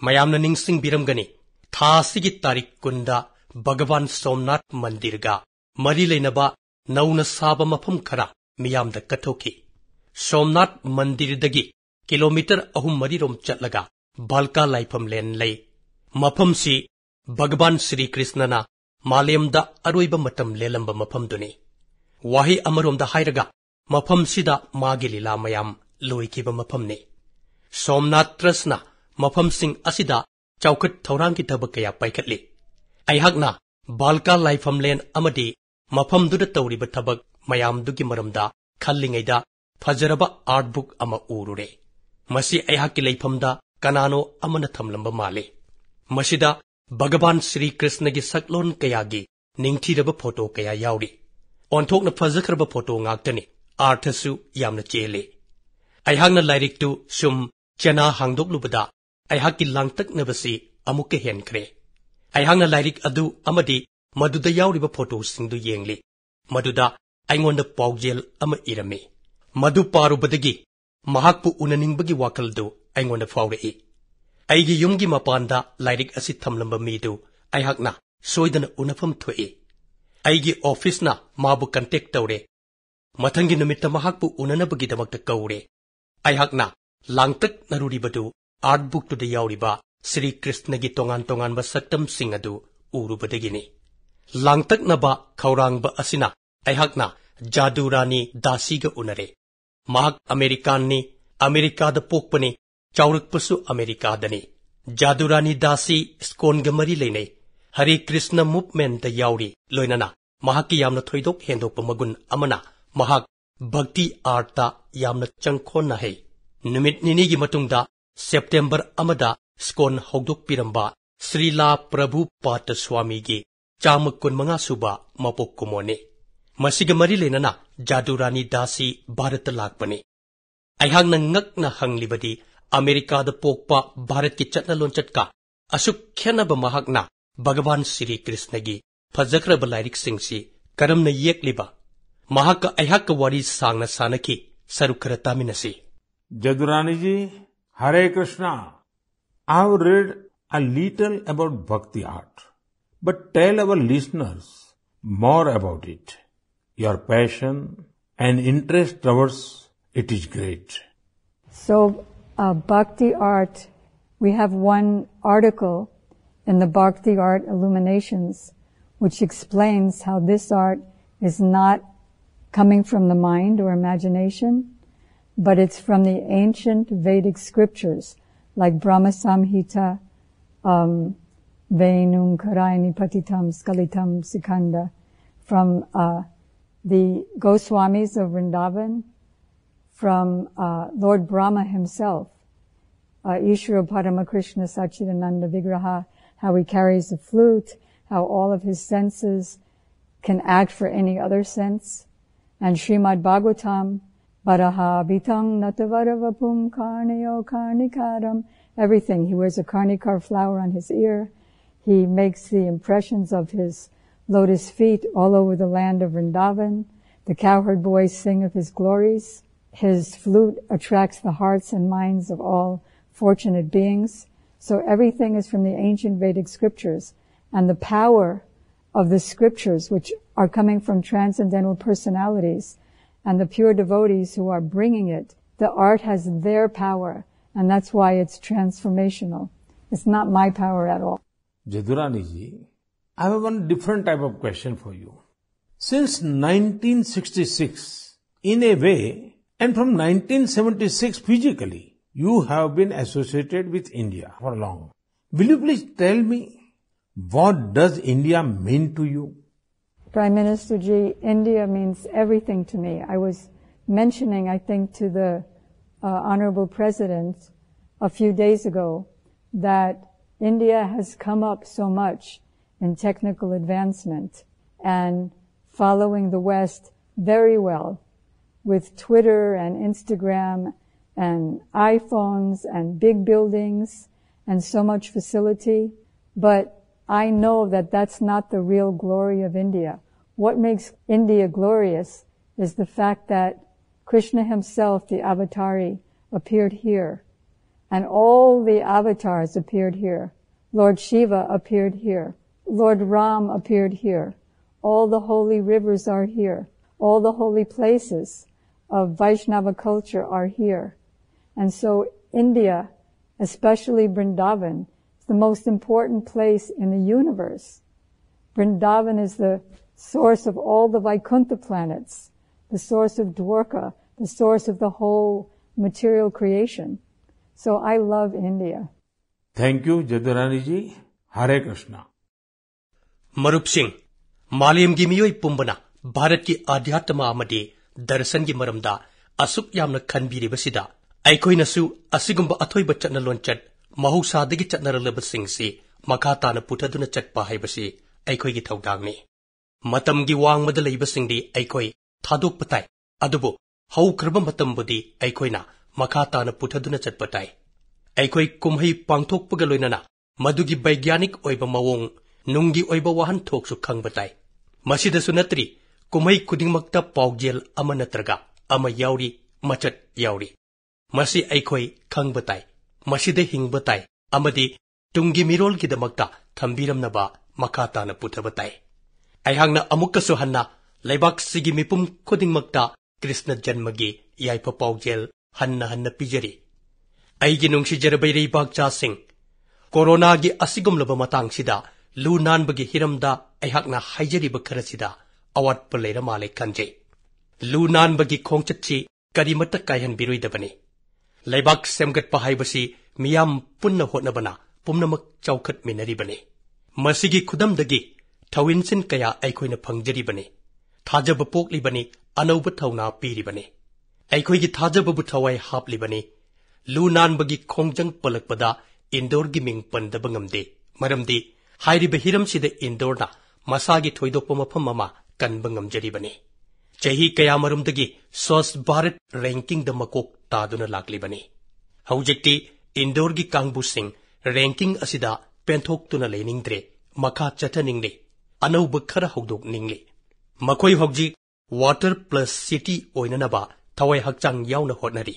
ꯃꯌꯥꯝꯅ ꯅꯤꯡꯁꯤꯡꯕꯤꯔꯝꯒꯅꯤ, ꯊꯥ ꯑꯁꯤꯒꯤ ꯇꯥꯔꯤꯛ ꯀꯨꯟꯗ ꯚꯒꯋꯥꯟ ꯁꯣꯝꯅꯥꯊ ꯃꯟꯗꯤꯔꯒ ꯃꯔꯤ ꯂꯩꯅꯕ ꯅꯧꯅ ꯁꯥꯕ ꯃꯐꯝ ꯈꯔ ꯃꯤꯌꯥꯝꯗ ꯀꯠꯊꯣꯛꯈꯤ꯫ ꯁꯣꯝꯅꯥꯊ ꯃꯟꯗꯤꯔꯗꯒꯤ ꯀꯤꯂꯣꯃꯤꯇꯔ ꯑꯍꯨꯝ ꯃꯔꯤꯔꯣꯝ ꯆꯠꯂꯒ ꯚꯥꯜꯀꯥ ꯂꯥꯏꯐꯝꯂꯦꯟ ꯂꯩ꯫ ꯃꯐꯝꯁꯤ ꯚꯒꯋꯥꯟ ꯁ꯭ꯔꯤ ꯀ꯭ꯔꯤꯁꯅꯅ ꯃꯥꯂꯦꯝꯗ ꯑꯔꯣꯏꯕ ꯃꯇꯝ ꯂꯦꯜꯂꯝꯕ ꯃꯐꯝꯗꯨꯅꯤ꯫ ꯋꯥꯍꯩ ꯑꯃꯔꯣꯝꯗ ꯍꯥꯏꯔꯒ, ꯃꯐꯝꯁꯤꯗ ꯃꯥꯒꯤ ꯂꯤꯂꯥ ꯃꯌꯥꯝ ꯂꯣꯏꯈꯤꯕ ꯃꯐꯝꯅꯤ꯫ ꯁꯣꯝꯅꯥꯊ ꯇ꯭ꯔꯁꯅ ꯃꯐꯝꯁꯤꯡ ꯑꯁꯤꯗ ꯆꯥꯎꯈꯠ ꯊꯧꯔꯥꯡꯒꯤ ꯊꯕꯛ ꯀꯌꯥ ꯄꯥꯏꯈꯠꯂꯤ꯫ ꯑꯩꯍꯥꯛꯅ ꯚꯥꯜꯀꯥ ꯂꯥꯏꯐꯝꯂꯦꯟ ꯑꯃꯗꯤ ꯃꯐꯝꯗꯨꯗ ꯇꯧꯔꯤꯕ ꯊꯕꯛ ꯃꯌꯥꯝꯗꯨꯒꯤ ꯃꯔꯝꯗ ꯈꯜꯂꯤꯉꯩꯗ ꯐꯖꯔꯕ ꯑꯥꯔꯠ ꯕꯨꯛ ꯑꯃ ꯎꯔꯨꯔꯦ꯫ ꯃꯁꯤ ꯑꯩꯍꯥꯛꯀꯤ ꯂꯩꯐꯝꯗ ꯀꯅꯥꯅꯣ ꯑꯃꯅ ꯊꯝꯂꯝꯕ ꯃꯥꯜꯂꯤ꯫ ꯃꯁꯤꯗ ꯚꯒꯋꯥꯟ ꯁ꯭ꯔꯤ ꯀ꯭ꯔꯤꯁꯅꯒꯤ ꯁꯛꯂꯣꯟ ꯀꯌꯥꯒꯤ ꯅꯤꯡꯊꯤꯔꯕ ꯐꯣꯇꯣ ꯀꯌꯥ ꯌꯥꯎꯔꯤ꯫ ꯑꯣꯟꯊꯣꯛꯅ ꯐꯖꯈ꯭ꯔꯕ ꯐꯣꯇꯣ ꯉꯥꯛꯇꯅꯤ, ꯑꯥꯔꯊꯁꯨ ꯌꯥꯝꯅ ꯆꯦꯜꯂꯤ꯫ ꯑꯩꯍꯥꯛꯅ ꯂꯥꯏꯔꯤꯛꯇꯨ ꯁꯨꯝ ꯆꯦꯅꯥ ꯍꯥꯡꯗꯣꯛꯂꯨꯕꯗ ꯑꯩꯍꯥꯛꯀꯤ ꯂꯥꯡꯇꯛꯅꯕꯁꯤ ꯑꯃꯨꯛꯀ ꯍꯦꯟꯈ꯭ꯔꯦ꯫ ꯑꯩꯍꯥꯛꯅ ꯂꯥꯏꯔꯤꯛ ꯑꯗꯨ ꯑꯃꯗꯤ ꯃꯗꯨꯗ ꯌꯥꯎꯔꯤꯕ ꯐꯣꯇꯣꯁꯤꯡꯗꯨ ꯌꯦꯡꯂꯤ꯫ ꯃꯗꯨꯗ ꯑꯩꯉꯣꯟꯗ ꯄꯥꯎꯖꯦꯜ ꯑꯃ ꯏꯔꯝꯃꯤ꯫ ꯃꯗꯨ ꯄꯥꯔꯨꯕꯗꯒꯤ ꯃꯍꯥꯛꯄꯨ ꯎꯅꯅꯤꯡꯕꯒꯤ ꯋꯥꯈꯜꯗꯨ ꯑꯩꯉꯣꯟꯗ ꯐꯥꯎꯔꯛꯏ꯫ ꯑꯩꯒꯤ ꯌꯨꯝꯒꯤ ꯃꯄꯥꯟꯗ ꯂꯥꯏꯔꯤꯛ ꯑꯁꯤ ꯊꯝꯂꯝꯕ ꯃꯤꯗꯨ ꯑꯩꯍꯥꯛꯅ ꯁꯣꯏꯗꯅ ꯎꯅꯐꯝ ꯊꯣꯛꯏ꯫ ꯑꯩꯒꯤ ꯑꯣꯐꯤꯁꯅ ꯃꯥꯕꯨ ꯀꯟꯇꯦꯛ ꯇꯧꯔꯦ꯫ ꯃꯊꯪꯒꯤ ꯅꯨꯃꯤꯠꯇ ꯃꯍꯥꯛꯄꯨ ꯎꯅꯅꯕꯒꯤꯗꯃꯛꯇ ꯀꯧꯔꯦ꯫ ꯑꯩꯍꯥꯛꯅ ꯂꯥꯡꯇꯛꯅꯔꯨꯔꯤꯕꯗꯨ ꯑꯥꯔꯠ ꯕꯨꯛꯇꯨꯗ ꯌꯥꯎꯔꯤꯕ ꯁ꯭ꯔꯤ ꯀ꯭ꯔꯤꯁꯅꯒꯤ ꯇꯣꯉꯥꯟ ꯇꯣꯉꯥꯟꯕ ꯁꯛꯇꯝꯁꯤꯡ ꯑꯗꯨ ꯎꯔꯨꯕꯗꯒꯤꯅꯤ꯫ ꯂꯥꯡꯇꯛꯅꯕ ꯈꯧꯔꯥꯡꯕ ꯑꯁꯤꯅ ꯑꯩꯍꯥꯛꯅ ꯖꯥꯗꯨ ꯔꯥꯅꯤ ꯗꯥꯁꯤꯒ ꯎꯅꯔꯦ꯫ ꯃꯍꯥꯛ ꯑꯃꯦꯔꯤꯀꯥꯟꯅꯤ, ꯑꯃꯦꯔꯤꯀꯥꯗ ꯄꯣꯛꯄꯅꯤ, ꯆꯥꯎꯔꯛꯄꯁꯨ ꯑꯃꯦꯔꯤꯀꯥꯗꯅꯤ꯫ ꯖꯥꯗꯨ ꯔꯥꯅꯤ ꯗꯥꯁꯤ ꯏꯁꯀꯣꯟꯒ ꯃꯔꯤ ꯂꯩꯅꯩ, ꯍꯔꯦ ꯀ꯭ꯔꯤꯁꯅ ꯃꯨꯚꯃꯦꯟꯠꯇ ꯌꯥꯎꯔꯤ, ꯂꯣꯏꯅꯅ ꯃꯍꯥꯛꯀꯤ ꯌꯥꯝꯅ ꯊꯣꯏꯗꯣꯛ ꯍꯦꯟꯗꯣꯛꯄ ꯃꯒꯨꯟ ꯑꯃꯅ ꯃꯍꯥꯛ ꯚꯛꯇꯤ ꯑꯥꯔꯠꯇ ꯌꯥꯝꯅ ꯆꯪꯈꯣꯟꯅ ꯍꯩ꯫ ꯅꯨꯃꯤꯠ ꯅꯤꯅꯤꯒꯤ ꯃꯇꯨꯡꯗ ꯁꯦꯞꯇꯦꯝꯕꯔ ꯑꯃꯗ ꯏꯁꯀꯣꯟ ꯍꯧꯗꯣꯛꯄꯤꯔꯝꯕ ꯁ꯭ꯔꯤꯂꯥ ꯄ꯭ꯔꯚꯨ ꯄꯥꯗ ꯁ꯭ꯋꯥꯃꯤꯒꯤ ꯆꯥꯝꯃ ꯀꯨꯟꯃꯉꯥ ꯁꯨꯕ ꯃꯄꯣꯛ ꯀꯨꯝꯑꯣꯟꯅꯤ꯫ ꯃꯁꯤꯒ ꯃꯔꯤ ꯂꯩꯅꯅ ꯖꯥꯗꯨ ꯔꯥꯅꯤ ꯗꯥꯁꯤ ꯚꯥꯔꯠꯇ ꯂꯥꯛꯄꯅꯤ꯫ ꯑꯩꯍꯥꯛꯅ ꯉꯛꯅ ꯍꯪꯂꯤꯕꯗꯤ, ꯑꯃꯦꯔꯤꯀꯥꯗ ꯄꯣꯛꯄ ꯚꯥꯔꯠꯀꯤ ꯆꯠꯅ ꯂꯣꯟꯆꯠꯀ ꯑꯁꯨꯛ ꯈꯦꯠꯅꯕ ꯃꯍꯥꯛꯅ ꯚꯒꯋꯥꯟ ꯁ꯭ꯔꯤ ꯀ꯭ꯔꯤꯁꯅꯒꯤ ꯐꯖꯈ꯭ꯔꯕ ꯂꯥꯏꯔꯤꯛꯁꯤꯡꯁꯤ ꯀꯔꯝꯅ ꯌꯦꯛꯂꯤꯕ? ꯃꯍꯥꯛꯀ ꯑꯩꯍꯥꯛꯀ ꯋꯥꯔꯤ ꯁꯥꯡꯅ ꯁꯥꯟꯅꯈꯤ꯫ ꯁꯔꯨꯛ ꯈꯔ ꯇꯥꯃꯤꯟꯅꯁꯤ꯫ Jadurani ji, Hare Krishna. I have read a little about Bhakti art, but tell our listeners more about it. Your passion and interest towards it is great. So, uh, Bhakti art, we have one article in the Bhakti art Illuminations, which explains how this art is not coming from the mind or imagination, but it's from the ancient Vedic scriptures like Brahma Samhita, um, Venum Karaini Patitam Skalitam Sikanda, from uh, the Goswamis of Vrindavan, from uh, Lord Brahma himself, uh, Ishvara Paramakrishna Sachidananda Vigraha, how he carries the flute, how all of his senses can act for any other sense. And Srimad Bhagavatam, Baraha Bitang Natavara Vapum Karnayo Karnikaram, everything. He wears a karnikar flower on his ear. He makes the impressions of his lotus feet all over the land of Vrindavan. The cowherd boys sing of his glories. His flute attracts the hearts and minds of all fortunate beings. So everything is from the ancient Vedic scriptures, and the power of the scriptures, which are coming from transcendental personalities and the pure devotees who are bringing it, the art has their power, and that's why it's transformational. It's not my power at all. Jadurani ji, I have one different type of question for you. Since nineteen sixty-six, in a way, and from nineteen seventy-six physically, you have been associated with India for long. Will you please tell me, what does India mean to you? Prime Minister ji, India means everything to me. I was mentioning, I think, to the uh, Honorable President a few days ago that India has come up so much in technical advancement and following the West very well with Twitter and Instagram and iPhones and big buildings and so much facility. But I know that that's not the real glory of India. What makes India glorious is the fact that Krishna himself, the Avatari, appeared here, and all the avatars appeared here. Lord Shiva appeared here. Lord Ram appeared here. All the holy rivers are here. All the holy places of Vaishnava culture are here. And so India, especially Vrindavan, is the most important place in the universe. Vrindavan is the source of all the Vaikuntha planets, the source of Dwarka, the source of the whole material creation. So I love India. Thank you, Jadurani ji. Hare Krishna. ꯃꯔꯨꯞꯁꯤꯡ, ꯃꯥꯂꯦꯝꯒꯤ ꯃꯤꯑꯣꯏ ꯄꯨꯝꯕꯅ ꯚꯥꯔꯠꯀꯤ ꯑꯙ꯭ꯌꯥꯠꯃ ꯑꯃꯗꯤ ꯗꯔꯁꯟꯒꯤ ꯃꯔꯝꯗ ꯑꯁꯨꯛ ꯌꯥꯝꯅ ꯈꯟꯕꯤꯔꯤꯕꯁꯤꯗ, ꯑꯩꯈꯣꯏꯅꯁꯨ ꯑꯁꯤꯒꯨꯝꯕ ꯑꯊꯣꯏꯕ ꯆꯠꯅ ꯂꯣꯟꯆꯠ, ꯃꯍꯧꯁꯥꯗꯒꯤ ꯆꯠꯅꯔꯛꯂꯕꯁꯤꯡꯁꯤ ꯃꯈꯥ ꯇꯥꯅ ꯄꯨꯊꯗꯨꯅ ꯆꯠꯄ ꯍꯥꯏꯕꯁꯤ ꯑꯩꯈꯣꯏꯒꯤ ꯊꯧꯗꯥꯡꯅꯤ꯫ ꯃꯇꯝꯒꯤ ꯋꯥꯡꯃꯗ ꯂꯩꯕꯁꯤꯡꯗꯤ ꯑꯩꯈꯣꯏ ꯊꯥꯗꯣꯛꯄ ꯇꯥꯏ, ꯑꯗꯨꯕꯨ ꯍꯧꯈ꯭ꯔꯕ ꯃꯇꯝꯕꯨꯗꯤ ꯑꯩꯈꯣꯏꯅ ꯃꯈꯥ ꯇꯥꯅ ꯄꯨꯊꯗꯨꯅ ꯆꯠꯄ ꯇꯥꯏ꯫ ꯑꯩꯈꯣꯏ ꯀꯨꯝꯍꯩ ꯄꯥꯡꯊꯣꯛꯄꯒ ꯂꯣꯏꯅꯅ ꯃꯗꯨꯒꯤ ꯕꯩꯒ꯭ꯌꯥꯅꯤꯛ ꯑꯣꯏꯕ ꯃꯑꯣꯡ, ꯅꯨꯡꯒꯤ ꯑꯣꯏꯕ ꯋꯥꯍꯟꯊꯣꯛꯁꯨ ꯈꯪꯕ ꯇꯥꯏ꯫ ꯃꯁꯤꯗꯁꯨ ꯅꯠꯇ꯭ꯔꯤ, ꯀꯨꯝꯍꯩ ꯈꯨꯗꯤꯡꯃꯛꯇ ꯄꯥꯎꯖꯦꯜ ꯑꯃ ꯅꯠꯇ꯭ꯔꯒ ꯑꯃ ꯌꯥꯎꯔꯤ, ꯃꯆꯠ ꯌꯥꯎꯔꯤ꯫ ꯃꯁꯤ ꯑꯩꯈꯣꯏ ꯈꯪꯕ ꯇꯥꯏ, ꯃꯁꯤꯗ ꯍꯤꯡꯕ ꯇꯥꯏ, ꯑꯃꯗꯤ ꯇꯨꯡꯒꯤ ꯃꯤꯔꯣꯜꯒꯤꯗꯃꯛꯇ ꯊꯝꯕꯤꯔꯝꯅꯕ ꯃꯈꯥ ꯇꯥꯅ ꯄꯨꯊꯕ ꯇꯥꯏ꯫ ꯑꯩꯍꯥꯛꯅ ꯑꯃꯨꯛꯀꯁꯨ ꯍꯟꯅ ꯂꯩꯕꯥꯛꯁꯤꯒꯤ ꯃꯤꯄꯨꯝ ꯈꯨꯗꯤꯡꯃꯛꯇ ꯀ꯭ꯔꯤꯁꯅ ꯖꯟꯃꯒꯤ ꯌꯥꯏꯐ ꯄꯥꯎꯖꯦꯜ ꯍꯟꯅ ꯍꯟꯅ ꯄꯤꯖꯔꯤ꯫ ꯑꯩꯒꯤ ꯅꯨꯡꯁꯤꯖꯔꯕ ꯏꯔꯩꯕꯥꯛꯆꯥꯁꯤꯡ, ꯀꯣꯔꯣꯅꯥꯒꯤ ꯑꯁꯤꯒꯨꯝꯂꯕ ꯃꯇꯥꯡꯁꯤꯗ ꯂꯨ ꯅꯥꯟꯕꯒꯤ ꯍꯤꯔꯝꯗ ꯑꯩꯍꯥꯛꯅ ꯍꯥꯏꯖꯔꯤꯕ ꯈꯔꯁꯤꯗ ꯑꯋꯥꯠꯄ ꯂꯩꯔ ꯃꯥꯜꯂꯦ ꯈꯟꯖꯩ꯫ ꯂꯨ ꯅꯥꯟꯕꯒꯤ ꯈꯣꯡꯆꯠꯁꯤ ꯀꯔꯤꯃꯠꯇ ꯀꯥꯏꯍꯟꯕꯤꯔꯣꯏꯗꯕꯅꯤ꯫ ꯂꯩꯕꯥꯛ ꯁꯦꯝꯒꯠꯄ ꯍꯥꯏꯕꯁꯤ ꯃꯤꯌꯥꯝ ꯄꯨꯟꯅ ꯍꯣꯠꯅꯕꯅ ꯄꯨꯝꯅꯃꯛ ꯆꯥꯎꯈꯠꯃꯤꯟꯅꯔꯤꯕꯅꯤ꯫ ꯃꯁꯤꯒꯤ ꯈꯨꯗꯝꯗꯒꯤ ꯊꯧꯏꯟꯁꯤꯟ ꯀꯌꯥ ꯑꯩꯈꯣꯏꯅ ꯐꯪꯖꯔꯤꯕꯅꯤ꯫ ꯊꯥꯖꯕ ꯄꯣꯛꯂꯤꯕꯅꯤ, ꯑꯅꯧꯕ ꯊꯧꯅꯥ ꯄꯤꯔꯤꯕꯅꯤ꯫ ꯑꯩꯈꯣꯏꯒꯤ ꯊꯥꯖꯕꯕꯨ ꯊꯋꯥꯏ ꯍꯥꯞꯂꯤꯕꯅꯤ꯫ ꯂꯨ ꯅꯥꯟꯕꯒꯤ ꯈꯣꯡꯖꯪ ꯄꯜꯂꯛꯄꯗ ꯏꯟꯗꯣꯔꯒꯤ ꯃꯤꯡ ꯄꯟꯗꯕ ꯉꯝꯗꯦ, ꯃꯔꯝꯗꯤ ꯍꯥꯏꯔꯤꯕ ꯍꯤꯔꯝꯁꯤꯗ ꯏꯟꯗꯣꯔꯅ ꯃꯁꯥꯒꯤ ꯊꯣꯏꯗꯣꯛꯄ ꯃꯐꯝ ꯑꯃ ꯀꯟꯕ ꯉꯝꯖꯔꯤꯕꯅꯤ꯫ ꯆꯍꯤ ꯀꯌꯥꯃꯔꯨꯝꯗꯒꯤ ꯁ꯭ꯋꯥꯁ ꯚꯥꯔꯠ ꯔꯦꯡꯀꯤꯡꯗ ꯃꯀꯣꯛ ꯇꯥꯗꯨꯅ ꯂꯥꯛꯂꯤꯕꯅꯤ꯫ ꯍꯧꯖꯤꯛꯇꯤ ꯏꯟꯗꯣꯔꯒꯤ ꯀꯥꯡꯕꯨꯁꯤꯡ ꯔꯦꯡꯀꯤꯡ ꯑꯁꯤꯗ ꯄꯦꯟꯊꯣꯛꯇꯨꯅ ꯂꯩꯅꯤꯡꯗ꯭ꯔꯦ, ꯃꯈꯥ ꯆꯠꯊꯅꯤꯡꯂꯤ, ꯑꯅꯧꯕ ꯈꯔ ꯍꯧꯗꯣꯛꯅꯤꯡꯂꯤ꯫ ꯃꯈꯣꯏ ꯍꯧꯖꯤꯛ Water Plus City ꯑꯣꯏꯅꯅꯕ ꯊꯋꯥꯏ ꯍꯛꯆꯥꯡ ꯌꯥꯎꯅ ꯍꯣꯠꯅꯔꯤ꯫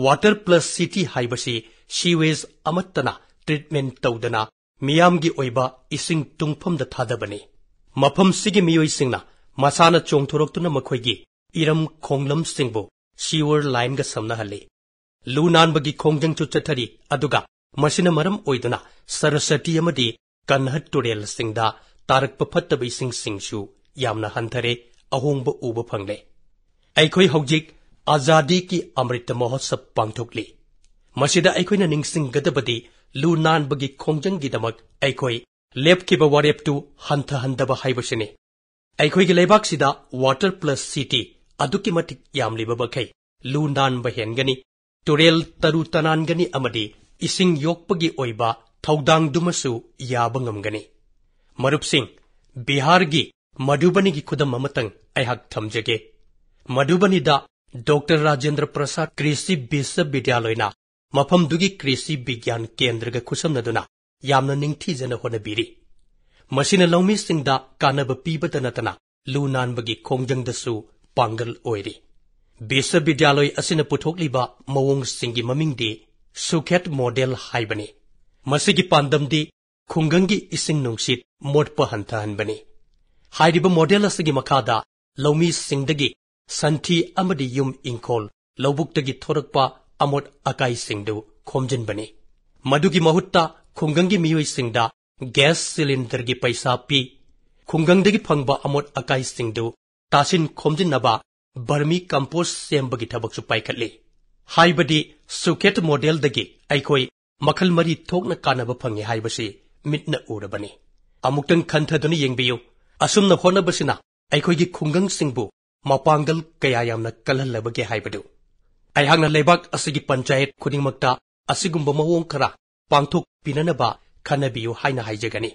Water Plus City ꯍꯥꯏꯕꯁꯤ sewage ꯑꯃꯠꯇꯅ treatment ꯇꯧꯗꯅ ꯃꯤꯌꯥꯝꯒꯤ ꯑꯣꯏꯕ ꯏꯁꯤꯡ ꯇꯨꯡꯐꯝꯗ ꯊꯥꯗꯕꯅꯤ꯫ ꯃꯐꯝꯁꯤꯒꯤ ꯃꯤꯑꯣꯏꯁꯤꯡꯅ ꯃꯁꯥꯅ ꯆꯣꯡꯊꯣꯔꯛꯇꯨꯅ ꯃꯈꯣꯏꯒꯤ ꯏꯔꯝ ꯈꯣꯡꯂꯝꯁꯤꯡꯕꯨ sewer lineꯒ ꯁꯝꯅꯍꯜꯂꯤ꯫ ꯂꯨ ꯅꯥꯟꯕꯒꯤ ꯈꯣꯡꯖꯪꯁꯨ ꯆꯠꯊꯔꯤ, ꯑꯗꯨꯒ ꯃꯁꯤꯅ ꯃꯔꯝ ꯑꯣꯏꯗꯨꯅ ꯁꯔꯁꯇꯤ ꯑꯃꯗꯤ ꯀꯟꯍꯠ ꯇꯨꯔꯦꯜꯁꯤꯡꯗ ꯇꯥꯔꯛꯄ ꯐꯠꯇꯕ ꯏꯁꯤꯡꯁꯤꯡꯁꯨ ꯌꯥꯝꯅ ꯍꯟꯊꯔꯦ, ꯑꯍꯣꯡꯕ ꯎꯕ ꯐꯪꯂꯦ꯫ ꯑꯩꯈꯣꯏ ꯍꯧꯖꯤꯛ ꯑꯖꯥꯗꯤ ꯀꯤ ꯑꯃ꯭ꯔꯤꯇ ꯃꯍꯣꯠꯁꯕ ꯄꯥꯡꯊꯣꯛꯂꯤ꯫ ꯃꯁꯤꯗ ꯑꯩꯈꯣꯏꯅ ꯅꯤꯡꯁꯤꯡꯒꯗꯕꯗꯤ ꯂꯨ ꯅꯥꯟꯕꯒꯤ ꯈꯣꯡꯖꯪꯒꯤꯗꯃꯛ ꯑꯩꯈꯣꯏ ꯂꯦꯞꯈꯤꯕ ꯋꯥꯔꯦꯞꯇꯨ ꯍꯟꯊꯍꯟꯗꯕ ꯍꯥꯏꯕꯁꯤꯅꯤ꯫ ꯑꯩꯈꯣꯏꯒꯤ ꯂꯩꯕꯥꯛꯁꯤꯗ Water Plus City ꯑꯗꯨꯛꯀꯤ ꯃꯇꯤꯛ ꯌꯥꯝꯂꯤꯕ ꯃꯈꯩ ꯂꯨ ꯅꯥꯟꯕ ꯍꯦꯟꯒꯅꯤ, ꯇꯨꯔꯦꯜ ꯇꯔꯨ ꯇꯅꯥꯟꯒꯅꯤ ꯑꯃꯗꯤ ꯏꯁꯤꯡ ꯌꯣꯛꯄꯒꯤ ꯑꯣꯏꯕ ꯊꯧꯗꯥꯡꯗꯨꯃꯁꯨ ꯌꯥꯕ ꯉꯝꯒꯅꯤ꯫ ꯃꯔꯨꯞꯁꯤꯡ, ꯕꯤꯍꯥꯔꯒꯤ ꯃꯙꯨꯕꯅꯤꯒꯤ ꯈꯨꯗꯝ ꯑꯃꯇꯪ ꯑꯩꯍꯥꯛ ꯊꯝꯖꯒꯦ꯫ ꯃꯙꯨꯕꯅꯤꯗ ꯗꯣꯛꯇꯔ ꯔꯥꯖꯦꯟꯗ꯭ꯔ ꯄ꯭ꯔꯁꯥꯗ ꯀ꯭ꯔꯤꯁꯤ ꯕꯤꯁ꯭ꯋꯕꯤꯗ꯭ꯌꯥꯂꯣꯏꯅ ꯃꯐꯝꯗꯨꯒꯤ ꯀ꯭ꯔꯤꯁꯤ ꯕꯤꯒ꯭ꯌꯥꯟ ꯀꯦꯟꯗ꯭ꯔꯒ ꯈꯨꯠꯁꯝꯅꯗꯨꯅ ꯌꯥꯝꯅ ꯅꯤꯡꯊꯤꯖꯅ ꯍꯣꯠꯅꯕꯤꯔꯤ꯫ ꯃꯁꯤꯅ ꯂꯧꯃꯤꯁꯤꯡꯗ ꯀꯥꯟꯅꯕ ꯄꯤꯕꯇ ꯅꯠꯇꯅ ꯂꯨ ꯅꯥꯟꯕꯒꯤ ꯈꯣꯡꯖꯪꯗꯁꯨ ꯄꯥꯡꯒꯜ ꯑꯣꯏꯔꯤ꯫ ꯕꯤꯁ꯭ꯋꯕꯤꯗ꯭ꯌꯥꯂꯣꯏ ꯑꯁꯤꯅ ꯄꯨꯊꯣꯛꯂꯤꯕ ꯃꯑꯣꯡꯁꯤꯡꯒꯤ ꯃꯃꯤꯡꯗꯤ ꯁꯨꯈꯦꯠ ꯃꯣꯗꯦꯜ ꯍꯥꯏꯕꯅꯤ꯫ ꯃꯁꯤꯒꯤ ꯄꯥꯟꯗꯝꯗꯤ ꯈꯨꯡꯒꯪꯒꯤ ꯏꯁꯤꯡ ꯅꯨꯡꯁꯤꯠ ꯃꯣꯠꯄ ꯍꯟꯊꯍꯟꯕꯅꯤ꯫ ꯍꯥꯏꯔꯤꯕ ꯃꯣꯗꯦꯜ ꯑꯁꯤꯒꯤ ꯃꯈꯥꯗ ꯂꯧꯃꯤꯁꯤꯡꯗꯒꯤ ꯁꯟꯊꯤ ꯑꯃꯗꯤ ꯌꯨꯝ ꯏꯪꯈꯣꯜ, ꯂꯧꯕꯨꯛꯇꯒꯤ ꯊꯣꯔꯛꯄ ꯑꯃꯣꯠ ꯑꯀꯥꯏꯁꯤꯡꯗꯨ ꯈꯣꯝꯖꯤꯟꯕꯅꯤ꯫ ꯃꯗꯨꯒꯤ ꯃꯍꯨꯠꯇ ꯈꯨꯡꯒꯪꯒꯤ ꯃꯤꯑꯣꯏꯁꯤꯡꯗ ꯒ꯭ꯌꯥꯁ ꯁꯤꯂꯤꯟꯗꯔꯒꯤ ꯄꯩꯁꯥ ꯄꯤ꯫ ꯈꯨꯡꯒꯪꯗꯒꯤ ꯐꯪꯕ ꯑꯃꯣꯠ ꯑꯀꯥꯏꯁꯤꯡꯗꯨ ꯇꯥꯁꯤꯟ ꯈꯣꯝꯖꯤꯟꯅꯕ ꯕꯔꯃꯤ ꯀꯝꯄꯣꯁ ꯁꯦꯝꯕꯒꯤ ꯊꯕꯛꯁꯨ ꯄꯥꯏꯈꯠꯂꯤ꯫ ꯍꯥꯏꯕꯗꯤ ꯁꯨꯀꯦꯠ ꯃꯣꯗꯦꯜꯗꯒꯤ ꯑꯩꯈꯣꯏ ꯃꯈꯜ ꯃꯔꯤ ꯊꯣꯛꯅ ꯀꯥꯟꯅꯕ ꯐꯪꯉꯤ ꯍꯥꯏꯕꯁꯤ ꯃꯤꯠꯅ ꯎꯔꯕꯅꯤ꯫ ꯑꯃꯨꯛꯇꯪ ꯈꯟꯊꯗꯨꯅ ꯌꯦꯡꯕꯤꯌꯨ꯫ ꯑꯁꯨꯝꯅ ꯍꯣꯠꯅꯕꯁꯤꯅ ꯑꯩꯈꯣꯏꯒꯤ ꯈꯨꯡꯒꯪꯁꯤꯡꯕꯨ ꯃꯄꯥꯡꯒꯜ ꯀꯌꯥ ꯌꯥꯝꯅ ꯀꯜꯍꯜꯂꯕꯒꯦ ꯍꯥꯏꯕꯗꯨ꯫ ꯑꯩꯍꯥꯛꯅ ꯂꯩꯕꯥꯛ ꯑꯁꯤꯒꯤ ꯄꯟꯆꯥꯌꯠ ꯈꯨꯗꯤꯡꯃꯛꯇ ꯑꯁꯤꯒꯨꯝꯕ ꯃꯑꯣꯡ ꯈꯔ ꯄꯥꯡꯊꯣꯛꯄꯤꯅꯅꯕ ꯈꯟꯅꯕꯤꯌꯨ ꯍꯥꯏꯅ ꯍꯥꯏꯖꯒꯅꯤ꯫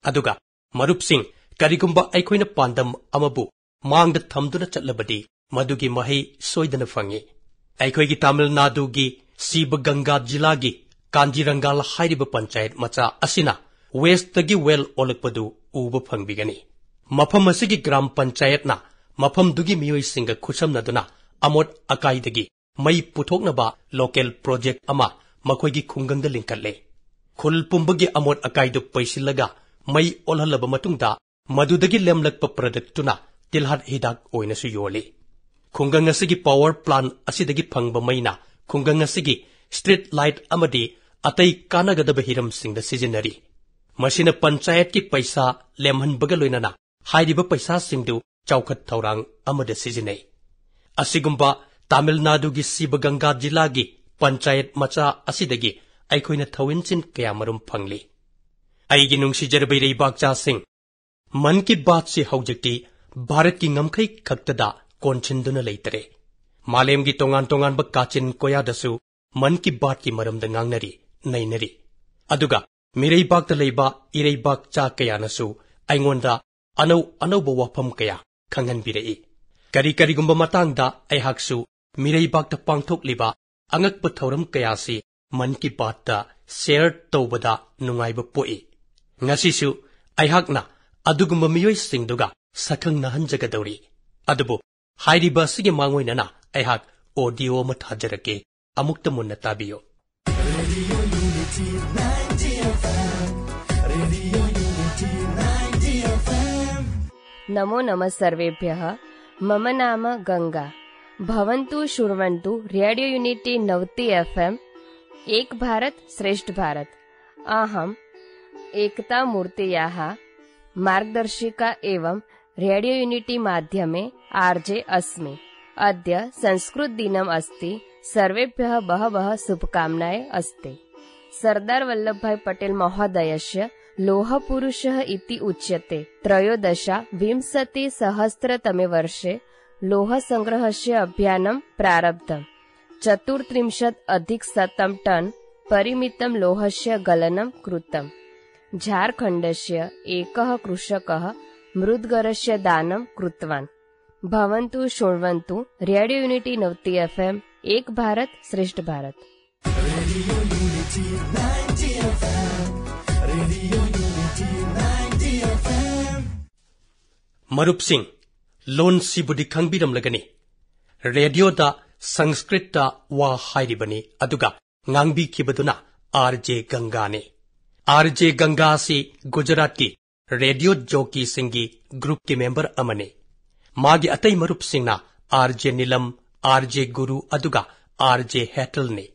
ꯑꯗꯨꯒ ꯃꯔꯨꯞꯁꯤꯡ, ꯀꯔꯤꯒꯨꯝꯕ ꯑꯩꯈꯣꯏꯅ ꯄꯥꯟꯗꯝ ꯑꯃꯕꯨ ꯃꯥꯡꯗ ꯊꯝꯗꯨꯅ ꯆꯠꯂꯕꯗꯤ ꯃꯗꯨꯒꯤ ꯃꯍꯩ ꯁꯣꯏꯗꯅ ꯐꯪꯏ꯫ ꯑꯩꯈꯣꯏꯒꯤ ꯇꯥꯃꯤꯜ ꯅꯥꯗꯨꯒꯤ ꯁꯤꯕꯒꯪꯒꯥ ꯖꯤꯂꯥꯒꯤ ꯀꯥꯟꯖꯤꯔꯪꯒꯥꯜ ꯍꯥꯏꯔꯤꯕ ꯄꯟꯆꯥꯌꯠ ꯃꯆꯥ ꯑꯁꯤꯅ ꯋꯦꯁꯇꯒꯤ ꯋꯦꯜ ꯑꯣꯜꯂꯛꯄꯗꯨ ꯎꯕ ꯐꯪꯕꯤꯒꯅꯤ꯫ ꯃꯐꯝ ꯑꯁꯤꯒꯤ ꯒ꯭ꯔꯥꯝ ꯄꯟꯆꯥꯌꯠꯅ ꯃꯐꯝꯗꯨꯒꯤ ꯃꯤꯑꯣꯏꯁꯤꯡꯒ ꯈꯨꯠꯁꯝꯅꯗꯨꯅ ꯑꯃꯣꯠ ꯑꯀꯥꯏꯗꯒꯤ ꯃꯩ ꯄꯨꯊꯣꯛꯅꯕ ꯂꯣꯀꯦꯜ ꯄ꯭ꯔꯣꯖꯦꯛ ꯑꯃ ꯃꯈꯣꯏꯒꯤ ꯈꯨꯡꯒꯪꯗ ꯂꯤꯡꯈꯠꯂꯦ꯫ ꯈꯨꯜ ꯄꯨꯝꯕꯒꯤ ꯑꯃꯣꯠ ꯑꯀꯥꯏꯗꯨ ꯄꯩꯁꯤꯜꯂꯒ ꯃꯩ ꯑꯣꯜꯍꯜꯂꯕ ꯃꯇꯨꯡꯗ ꯃꯗꯨꯗꯒꯤ ꯂꯦꯝꯂꯛꯄ ꯄ꯭ꯔꯗꯛꯇꯨꯅ ꯇꯤꯜꯍꯥꯠ ꯍꯤꯗꯥꯛ ꯑꯣꯏꯅꯁꯨ ꯌꯣꯜꯂꯤ꯫ ꯈꯨꯡꯒꯪ ꯑꯁꯤꯒꯤ ꯄꯥꯋꯔ ꯄ꯭ꯂꯥꯟ ꯑꯁꯤꯗꯒꯤ ꯐꯪꯕ ꯃꯩꯅ ꯈꯨꯡꯒꯪ ꯑꯁꯤꯒꯤ ꯁ꯭ꯇ꯭ꯔꯤꯠ ꯂꯥꯏꯠ ꯑꯃꯗꯤ ꯑꯇꯩ ꯀꯥꯟꯅꯒꯗꯕ ꯍꯤꯔꯝꯁꯤꯡꯗ ꯁꯤꯖꯤꯟꯅꯔꯤ꯫ ꯃꯁꯤꯅ ꯄꯟꯆꯥꯌꯠꯀꯤ ꯄꯩꯁꯥ ꯂꯦꯝꯍꯟꯕꯒ ꯂꯣꯏꯅꯅ ꯍꯥꯏꯔꯤꯕ ꯄꯩꯁꯥꯁꯤꯡꯗꯨ ꯆꯥꯎꯈꯠ ꯊꯧꯔꯥꯡ ꯑꯃꯗ ꯁꯤꯖꯤꯟꯅꯩ꯫ ꯑꯁꯤꯒꯨꯝꯕ ꯇꯥꯃꯤꯜ ꯅꯥꯗꯨꯒꯤ ꯁꯤꯕꯒꯪꯒꯥ ꯖꯤꯂꯥꯒꯤ ꯄꯟꯆꯥꯌꯠ ꯃꯆꯥ ꯑꯁꯤꯗꯒꯤ ꯑꯩꯈꯣꯏꯅ ꯊꯧꯏꯟꯁꯤꯟ ꯀꯌꯥꯃꯔꯨꯝ ꯐꯪꯂꯤ꯫ ꯑꯩꯒꯤ ꯅꯨꯡꯁꯤꯖꯔꯕ ꯏꯔꯩꯕꯥꯛꯆꯥꯁꯤꯡ, ꯃꯟ ꯀꯤ ꯕꯥꯠꯁꯤ ꯍꯧꯖꯤꯛꯇꯤ ꯚꯥꯔꯠꯀꯤ ꯉꯝꯈꯩ ꯈꯛꯇꯗ ꯀꯣꯟꯁꯤꯟꯗꯨꯅ ꯂꯩꯇꯔꯦ꯫ ꯃꯥꯂꯦꯝꯒꯤ ꯇꯣꯉꯥꯟ ꯇꯣꯉꯥꯟꯕ ꯀꯥꯆꯤꯟ ꯀꯣꯌꯥꯗꯁꯨ ꯃꯟ ꯀꯤ ꯕꯥꯠꯀꯤ ꯃꯔꯝꯗ ꯉꯥꯡꯅꯔꯤ, ꯅꯩꯅꯔꯤ꯫ ꯑꯗꯨꯒ ꯃꯤꯔꯩꯕꯥꯛꯇ ꯂꯩꯕ ꯏꯔꯩꯕꯥꯛꯆꯥ ꯀꯌꯥꯅꯁꯨ ꯑꯩꯉꯣꯟꯗ ꯑꯅꯧ ꯑꯅꯧꯕ ꯋꯥꯐꯝ ꯀꯌꯥ ꯈꯪꯍꯟꯕꯤꯔꯛꯏ꯫ ꯀꯔꯤ ꯀꯔꯤꯒꯨꯝꯕ ꯃꯇꯥꯡꯗ ꯑꯩꯍꯥꯛꯁꯨ ꯃꯤꯔꯩꯕꯥꯛꯇ ꯄꯥꯡꯊꯣꯛꯂꯤꯕ ꯑꯉꯛꯄ ꯊꯧꯔꯝ ꯀꯌꯥꯁꯤ ꯃꯟ ꯀꯤ ꯕꯥꯠꯇ ꯁꯦꯌꯔ ꯇꯧꯕꯗ ꯅꯨꯡꯉꯥꯏꯕ ꯄꯣꯛꯏ꯫ ꯉꯁꯤꯁꯨ ꯑꯩꯍꯥꯛꯅ ꯑꯗꯨꯒꯨꯝꯕ ꯃꯤꯑꯣꯏꯁꯤꯡꯗꯨꯒ ꯁꯛꯈꯪꯅꯍꯟꯖꯒꯗꯧꯔꯤ꯫ ꯑꯗꯨꯕꯨ ꯍꯥꯏꯔꯤꯕ ꯑꯁꯤꯒꯤ ꯃꯥꯡꯑꯣꯏꯅꯅ ꯑꯩꯍꯥꯛ ꯑꯣꯗꯤꯑꯣ ꯑꯃ ꯊꯥꯖꯔꯛꯀꯦ, ꯑꯃꯨꯛꯇ ꯃꯨꯟꯅ ꯇꯥꯕꯤꯌꯨ꯫ नमो नमः सर्वेभ्यः। मम नाम गंगा। भवन्तु शृण्वन्तु रेडियो युनिटी नवति एफएम, एक भारत श्रेष्ठ भारत। अहं एकता मूर्तियाः मार्गदर्शिका एवं रेडियो युनिटी माध्यमे आरजे अस्मि। अद्य संस्कृत दिनम् अस्ति। सर्वेभ्यः बहवः शुभकामनाः अस्ति। सरदार वल्लभ भाई पटेल महोदयस्य लोहपुरुषः इति उच्यते। त्रयोदशाविंशतिसहस्रतमे वर्षे लोहसंग्रहस्य अभियानं प्रारब्धम्। चतुस्त्रिंशत् अधिक शतं टन परिमितं लोहस्य गलनं कृतम्। झारखण्डस्य एकः कृषकः मुद्गरस्य दानं कृतवान्। भवन्तु शृण्वन्तु रेडियो युनिटी नवति एफएम, एक भारत श्रेष्ठ भारत। ꯃꯔꯨꯞꯁꯤꯡ, ꯂꯣꯟꯁꯤꯕꯨꯗꯤ ꯈꯪꯕꯤꯔꯝꯂꯒꯅꯤ꯫ ꯔꯦꯗꯤꯑꯣꯗ ꯁꯪꯁꯀ꯭ꯔꯤꯠꯇ ꯋꯥ ꯍꯥꯏꯔꯤꯕꯅꯤ, ꯑꯗꯨꯒ ꯉꯥꯡꯕꯤꯈꯤꯕꯗꯨꯅ ꯑꯥꯔ ꯖꯦ ꯒꯪꯒꯥꯅꯤ꯫ ꯑꯥꯔ ꯖꯦ ꯒꯪꯒꯥ ꯑꯁꯤ ꯒꯨꯖꯔꯥꯠꯀꯤ ꯔꯦꯗꯤꯑꯣ ꯖꯣꯀꯤꯁꯤꯡꯒꯤ ꯒ꯭ꯔꯨꯞꯀꯤ ꯃꯦꯝꯕꯔ ꯑꯃꯅꯤ꯫ ꯃꯥꯒꯤ ꯑꯇꯩ ꯃꯔꯨꯞꯁꯤꯡꯅ ꯑꯥꯔ ꯖꯦ ꯅꯤꯂꯝ, ꯑꯥꯔ ꯖꯦ ꯒꯨꯔꯨ, ꯑꯗꯨꯒ ꯑꯥꯔ ꯖꯦ ꯍꯦꯇꯜꯅꯤ꯫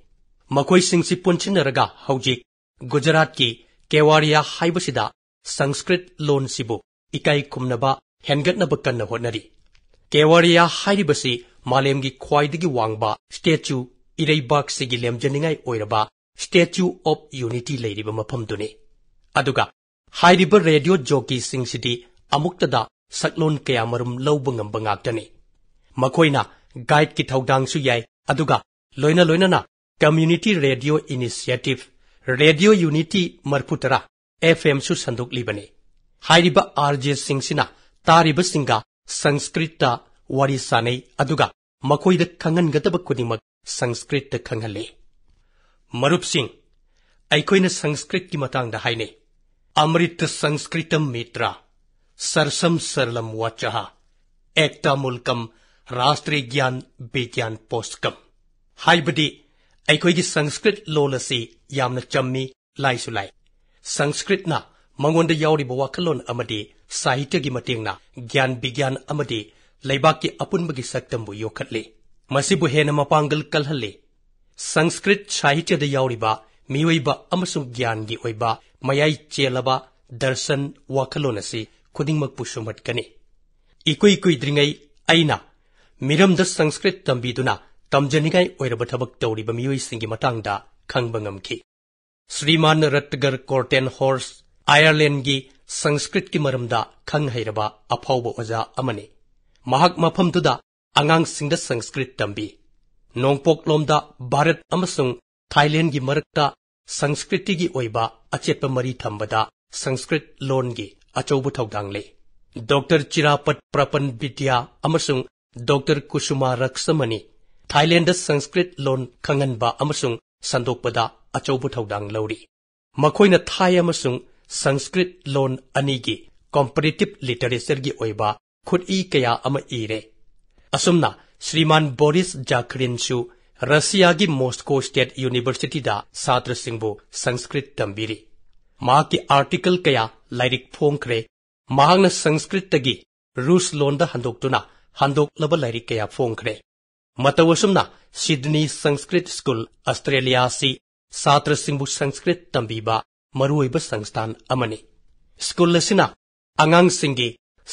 ꯃꯈꯣꯏꯁꯤꯡꯁꯤ ꯄꯨꯟꯁꯤꯟꯅꯔꯒ ꯍꯧꯖꯤꯛ ꯒꯨꯖꯔꯥꯠꯀꯤ ꯀꯦꯋꯥꯔꯤꯌꯥ ꯍꯥꯏꯕꯁꯤꯗ ꯁꯪꯁꯀ꯭ꯔꯤꯠ ꯂꯣꯟꯁꯤꯕꯨ ꯏꯀꯥꯏ ꯈꯨꯝꯅꯕ ꯍꯦꯟꯒꯠꯅꯕ ꯀꯟꯅ ꯍꯣꯠꯅꯔꯤ꯫ ꯀꯦꯋꯥꯔꯤꯌꯥ ꯍꯥꯏꯔꯤꯕꯁꯤ ꯃꯥꯂꯦꯝꯒꯤ ꯈ꯭ꯋꯥꯏꯗꯒꯤ ꯋꯥꯡꯕ ꯁ꯭ꯇꯦꯆꯨ, ꯏꯔꯩꯕꯥꯛꯁꯤꯒꯤ ꯂꯦꯝꯖꯅꯤꯡꯉꯥꯏ ꯑꯣꯏꯔꯕ Statue of Unity ꯂꯩꯔꯤꯕ ꯃꯐꯝꯗꯨꯅꯤ꯫ ꯑꯗꯨꯒ ꯍꯥꯏꯔꯤꯕ ꯔꯦꯗꯤꯑꯣ ꯖꯣꯀꯤꯁꯤꯡꯁꯤꯗꯤ ꯑꯃꯨꯛꯇꯗ ꯁꯛꯂꯣꯟ ꯀꯌꯥꯃꯔꯨꯝ ꯂꯧꯕ ꯉꯝꯕ ꯉꯥꯛꯇꯅꯤ꯫ ꯃꯈꯣꯏꯅ ꯒꯥꯏꯗꯀꯤ ꯊꯧꯗꯥꯡꯁꯨ ꯌꯥꯏ, ꯑꯗꯨꯒ ꯂꯣꯏꯅ ꯂꯣꯏꯅꯅ Community Radio Initiative, radio unity ꯃꯔꯤꯐꯨꯇꯔꯥ ꯑꯦꯐ ꯑꯦꯝꯁꯨ ꯁꯟꯗꯣꯛꯂꯤꯕꯅꯤ꯫ ꯍꯥꯏꯔꯤꯕ ꯑꯥꯔ ꯖꯦꯁꯤꯡꯁꯤꯅ ꯇꯥꯔꯤꯕꯁꯤꯡꯒ ꯁꯪꯁꯀ꯭ꯔꯤꯠꯇ ꯋꯥꯔꯤ ꯁꯥꯅꯩ, ꯑꯗꯨꯒ ꯃꯈꯣꯏꯗ ꯈꯪꯍꯟꯒꯗꯕ ꯈꯨꯗꯤꯡꯃꯛ ꯁꯪꯁꯀ꯭ꯔꯤꯠꯇ ꯈꯪꯍꯜꯂꯤ꯫ ꯃꯔꯨꯞꯁꯤꯡ, ꯑꯩꯈꯣꯏꯅ ꯁꯪꯁꯀ꯭ꯔꯤꯠꯀꯤ ꯃꯇꯥꯡꯗ ꯍꯥꯏꯅꯩ, "ꯑꯃ꯭ꯔꯤꯇ ꯁꯪꯁꯀ꯭ꯔꯤꯇꯝ ꯃꯤꯇ꯭ꯔ, ꯁꯔꯁꯝ ꯁꯔꯂꯝ ꯋꯥꯆꯥ, ꯑꯦꯛꯇꯥ ꯃꯨꯜꯀꯝ ꯔꯥꯁꯇ꯭ꯔꯤ ꯒ꯭ꯌꯥꯟ ꯕꯤꯒ꯭ꯌꯥꯟ ꯄꯣꯁꯀꯝ"꯫ ꯍꯥꯏꯕꯗꯤ, ꯑꯩꯈꯣꯏꯒꯤ ꯁꯪꯁꯀ꯭ꯔꯤꯠ ꯂꯣꯜ ꯑꯁꯤ ꯌꯥꯝꯅ ꯆꯝꯃꯤ, ꯂꯥꯏꯁꯨ ꯂꯥꯏ꯫ ꯁꯪꯁꯀ꯭ꯔꯤꯠꯅ ꯃꯉꯣꯟꯗ ꯌꯥꯎꯔꯤꯕ ꯋꯥꯈꯜꯂꯣꯟ ꯑꯃꯗꯤ ꯁꯥꯍꯤꯇ꯭ꯌꯒꯤ ꯃꯇꯦꯡꯅ ꯒ꯭ꯌꯥꯟ ꯕꯤꯒ꯭ꯌꯥꯟ ꯑꯃꯗꯤ ꯂꯩꯕꯥꯛꯀꯤ ꯑꯄꯨꯟꯕꯒꯤ ꯁꯛꯇꯝꯕꯨ ꯌꯣꯛꯈꯠꯂꯤ꯫ ꯃꯁꯤꯕꯨ ꯍꯦꯟꯅ ꯃꯄꯥꯡꯒꯜ ꯀꯜꯍꯜꯂꯤ꯫ ꯁꯪꯁꯀ꯭ꯔꯤꯠ ꯁꯥꯍꯤꯇ꯭ꯌꯗ ꯌꯥꯎꯔꯤꯕ ꯃꯤꯑꯣꯏꯕ ꯑꯃꯁꯨꯡ ꯒ꯭ꯌꯥꯟꯒꯤ ꯑꯣꯏꯕ ꯃꯌꯥꯏ ꯆꯦꯜꯂꯕ ꯗꯔꯁꯟ ꯋꯥꯈꯜꯂꯣꯟ ꯑꯁꯤ ꯈꯨꯗꯤꯡꯃꯛꯄꯨ ꯁꯨꯝꯍꯠꯀꯅꯤ꯫ ꯏꯀꯨꯏ ꯀꯨꯏꯗ꯭ꯔꯤꯉꯩ ꯑꯩꯅ ꯃꯤꯔꯝꯗ ꯁꯪꯁꯀ꯭ꯔꯤꯠ ꯇꯝꯕꯤꯗꯨꯅ ꯇꯝꯖꯅꯤꯡꯉꯥꯏ ꯑꯣꯏꯔꯕ ꯊꯕꯛ ꯇꯧꯔꯤꯕ ꯃꯤꯑꯣꯏꯁꯤꯡꯒꯤ ꯃꯇꯥꯡꯗ ꯈꯪꯕ ꯉꯝꯈꯤ꯫ ꯁ꯭ꯔꯤꯃꯥꯟ ꯔꯠꯒꯔ ꯀꯣꯔꯇꯦꯟ ꯍꯣꯔꯁ, ꯑꯥꯌꯔꯂꯦꯟꯗꯒꯤ ꯁꯪꯁꯀ꯭ꯔꯤꯠꯀꯤ ꯃꯔꯝꯗ ꯈꯪ ꯍꯩꯔꯕ ꯑꯐꯥꯎꯕ ꯑꯣꯖꯥ ꯑꯃꯅꯤ꯫ ꯃꯍꯥꯛ ꯃꯐꯝꯗꯨꯗ ꯑꯉꯥꯡꯁꯤꯡꯗ ꯁꯪꯁꯀ꯭ꯔꯤꯠ ꯇꯝꯕꯤ꯫ ꯅꯣꯡꯄꯣꯛꯂꯣꯝꯗ ꯚꯥꯔꯠ ꯑꯃꯁꯨꯡ ꯊꯥꯏꯂꯦꯟꯗꯒꯤ ꯃꯔꯛꯇ ꯁꯪꯁꯀ꯭ꯔꯤꯠꯇꯤꯒꯤ ꯑꯣꯏꯕ ꯑꯆꯦꯠꯄ ꯃꯔꯤ ꯊꯝꯕꯗ ꯁꯪꯁꯀ꯭ꯔꯤꯠ ꯂꯣꯟꯒꯤ ꯑꯆꯧꯕ ꯊꯧꯗꯥꯡ ꯂꯩ꯫ ꯗꯣꯛꯇꯔ ꯆꯤꯔꯥꯄꯠ ꯄ꯭ꯔꯄꯟ ꯕꯤꯗ꯭ꯌꯥ ꯑꯃꯁꯨꯡ ꯗꯣꯛꯇꯔ ꯀꯨꯁꯨꯃꯥ ꯔꯛꯁꯃꯅꯤ ꯊꯥꯏꯂꯦꯟꯗ ꯁꯪꯁꯀ꯭ꯔꯤꯠ ꯂꯣꯟ ꯈꯪꯍꯟꯕ ꯑꯃꯁꯨꯡ ꯁꯟꯗꯣꯛꯄꯗ ꯑꯆꯧꯕ ꯊꯧꯗꯥꯡ ꯂꯧꯔꯤ꯫ ꯃꯈꯣꯏꯅ ꯊꯥꯏ ꯑꯃꯁꯨꯡ ꯁꯪꯁꯀ꯭ꯔꯤꯠ ꯂꯣꯟ ꯑꯅꯤꯒꯤ comparative literatureꯒꯤ ꯑꯣꯏꯕ ꯈꯨꯠꯏ ꯀꯌꯥ ꯑꯃ ꯏꯔꯦ꯫ ꯑꯁꯨꯝꯅ ꯁ꯭ꯔꯤꯃꯥꯟ ꯕꯣꯔꯤꯁ ꯖꯥꯈꯔꯤꯟꯁꯨ ꯔꯁꯤꯌꯥꯒꯤ ꯃꯣꯁꯀꯣ ꯁ꯭ꯇꯦꯠ ꯌꯨꯅꯤꯚꯔꯁꯤꯇꯤꯗ ꯁꯥꯇ꯭ꯔꯁꯤꯡꯕꯨ ꯁꯪꯁꯀ꯭ꯔꯤꯠ ꯇꯝꯕꯤꯔꯤ꯫ ꯃꯍꯥꯛꯀꯤ ꯑꯥꯔꯇꯤꯀꯜ ꯀꯌꯥ ꯂꯥꯏꯔꯤꯛ ꯐꯣꯡꯈ꯭ꯔꯦ꯫ ꯃꯍꯥꯛꯅ ꯁꯪꯁꯀ꯭ꯔꯤꯠꯇꯒꯤ ꯔꯨꯁ ꯂꯣꯟꯗ ꯍꯟꯗꯣꯛꯇꯨꯅ ꯍꯟꯗꯣꯛꯂꯕ ꯂꯥꯏꯔꯤꯛ ꯀꯌꯥ ꯐꯣꯡꯈ꯭ꯔꯦ꯫ ꯃꯇꯧ ꯑꯁꯨꯝꯅ ꯁꯤꯗꯅꯤ ꯁꯪꯁꯀ꯭ꯔꯤꯠ ꯁ꯭ꯀꯨꯜ, ꯑꯁꯇ꯭ꯔꯦꯂꯤꯌꯥ ꯑꯁꯤ ꯁꯥꯇ꯭ꯔꯁꯤꯡꯕꯨ ꯁꯪꯁꯀ꯭ꯔꯤꯠ ꯇꯝꯕꯤꯕ ꯃꯔꯨꯑꯣꯏꯕ ꯁꯪꯁꯊꯥꯟ ꯑꯃꯅꯤ꯫ ꯁ꯭ꯀꯨꯜ ꯑꯁꯤꯅ ꯑꯉꯥꯡꯁꯤꯡꯒꯤ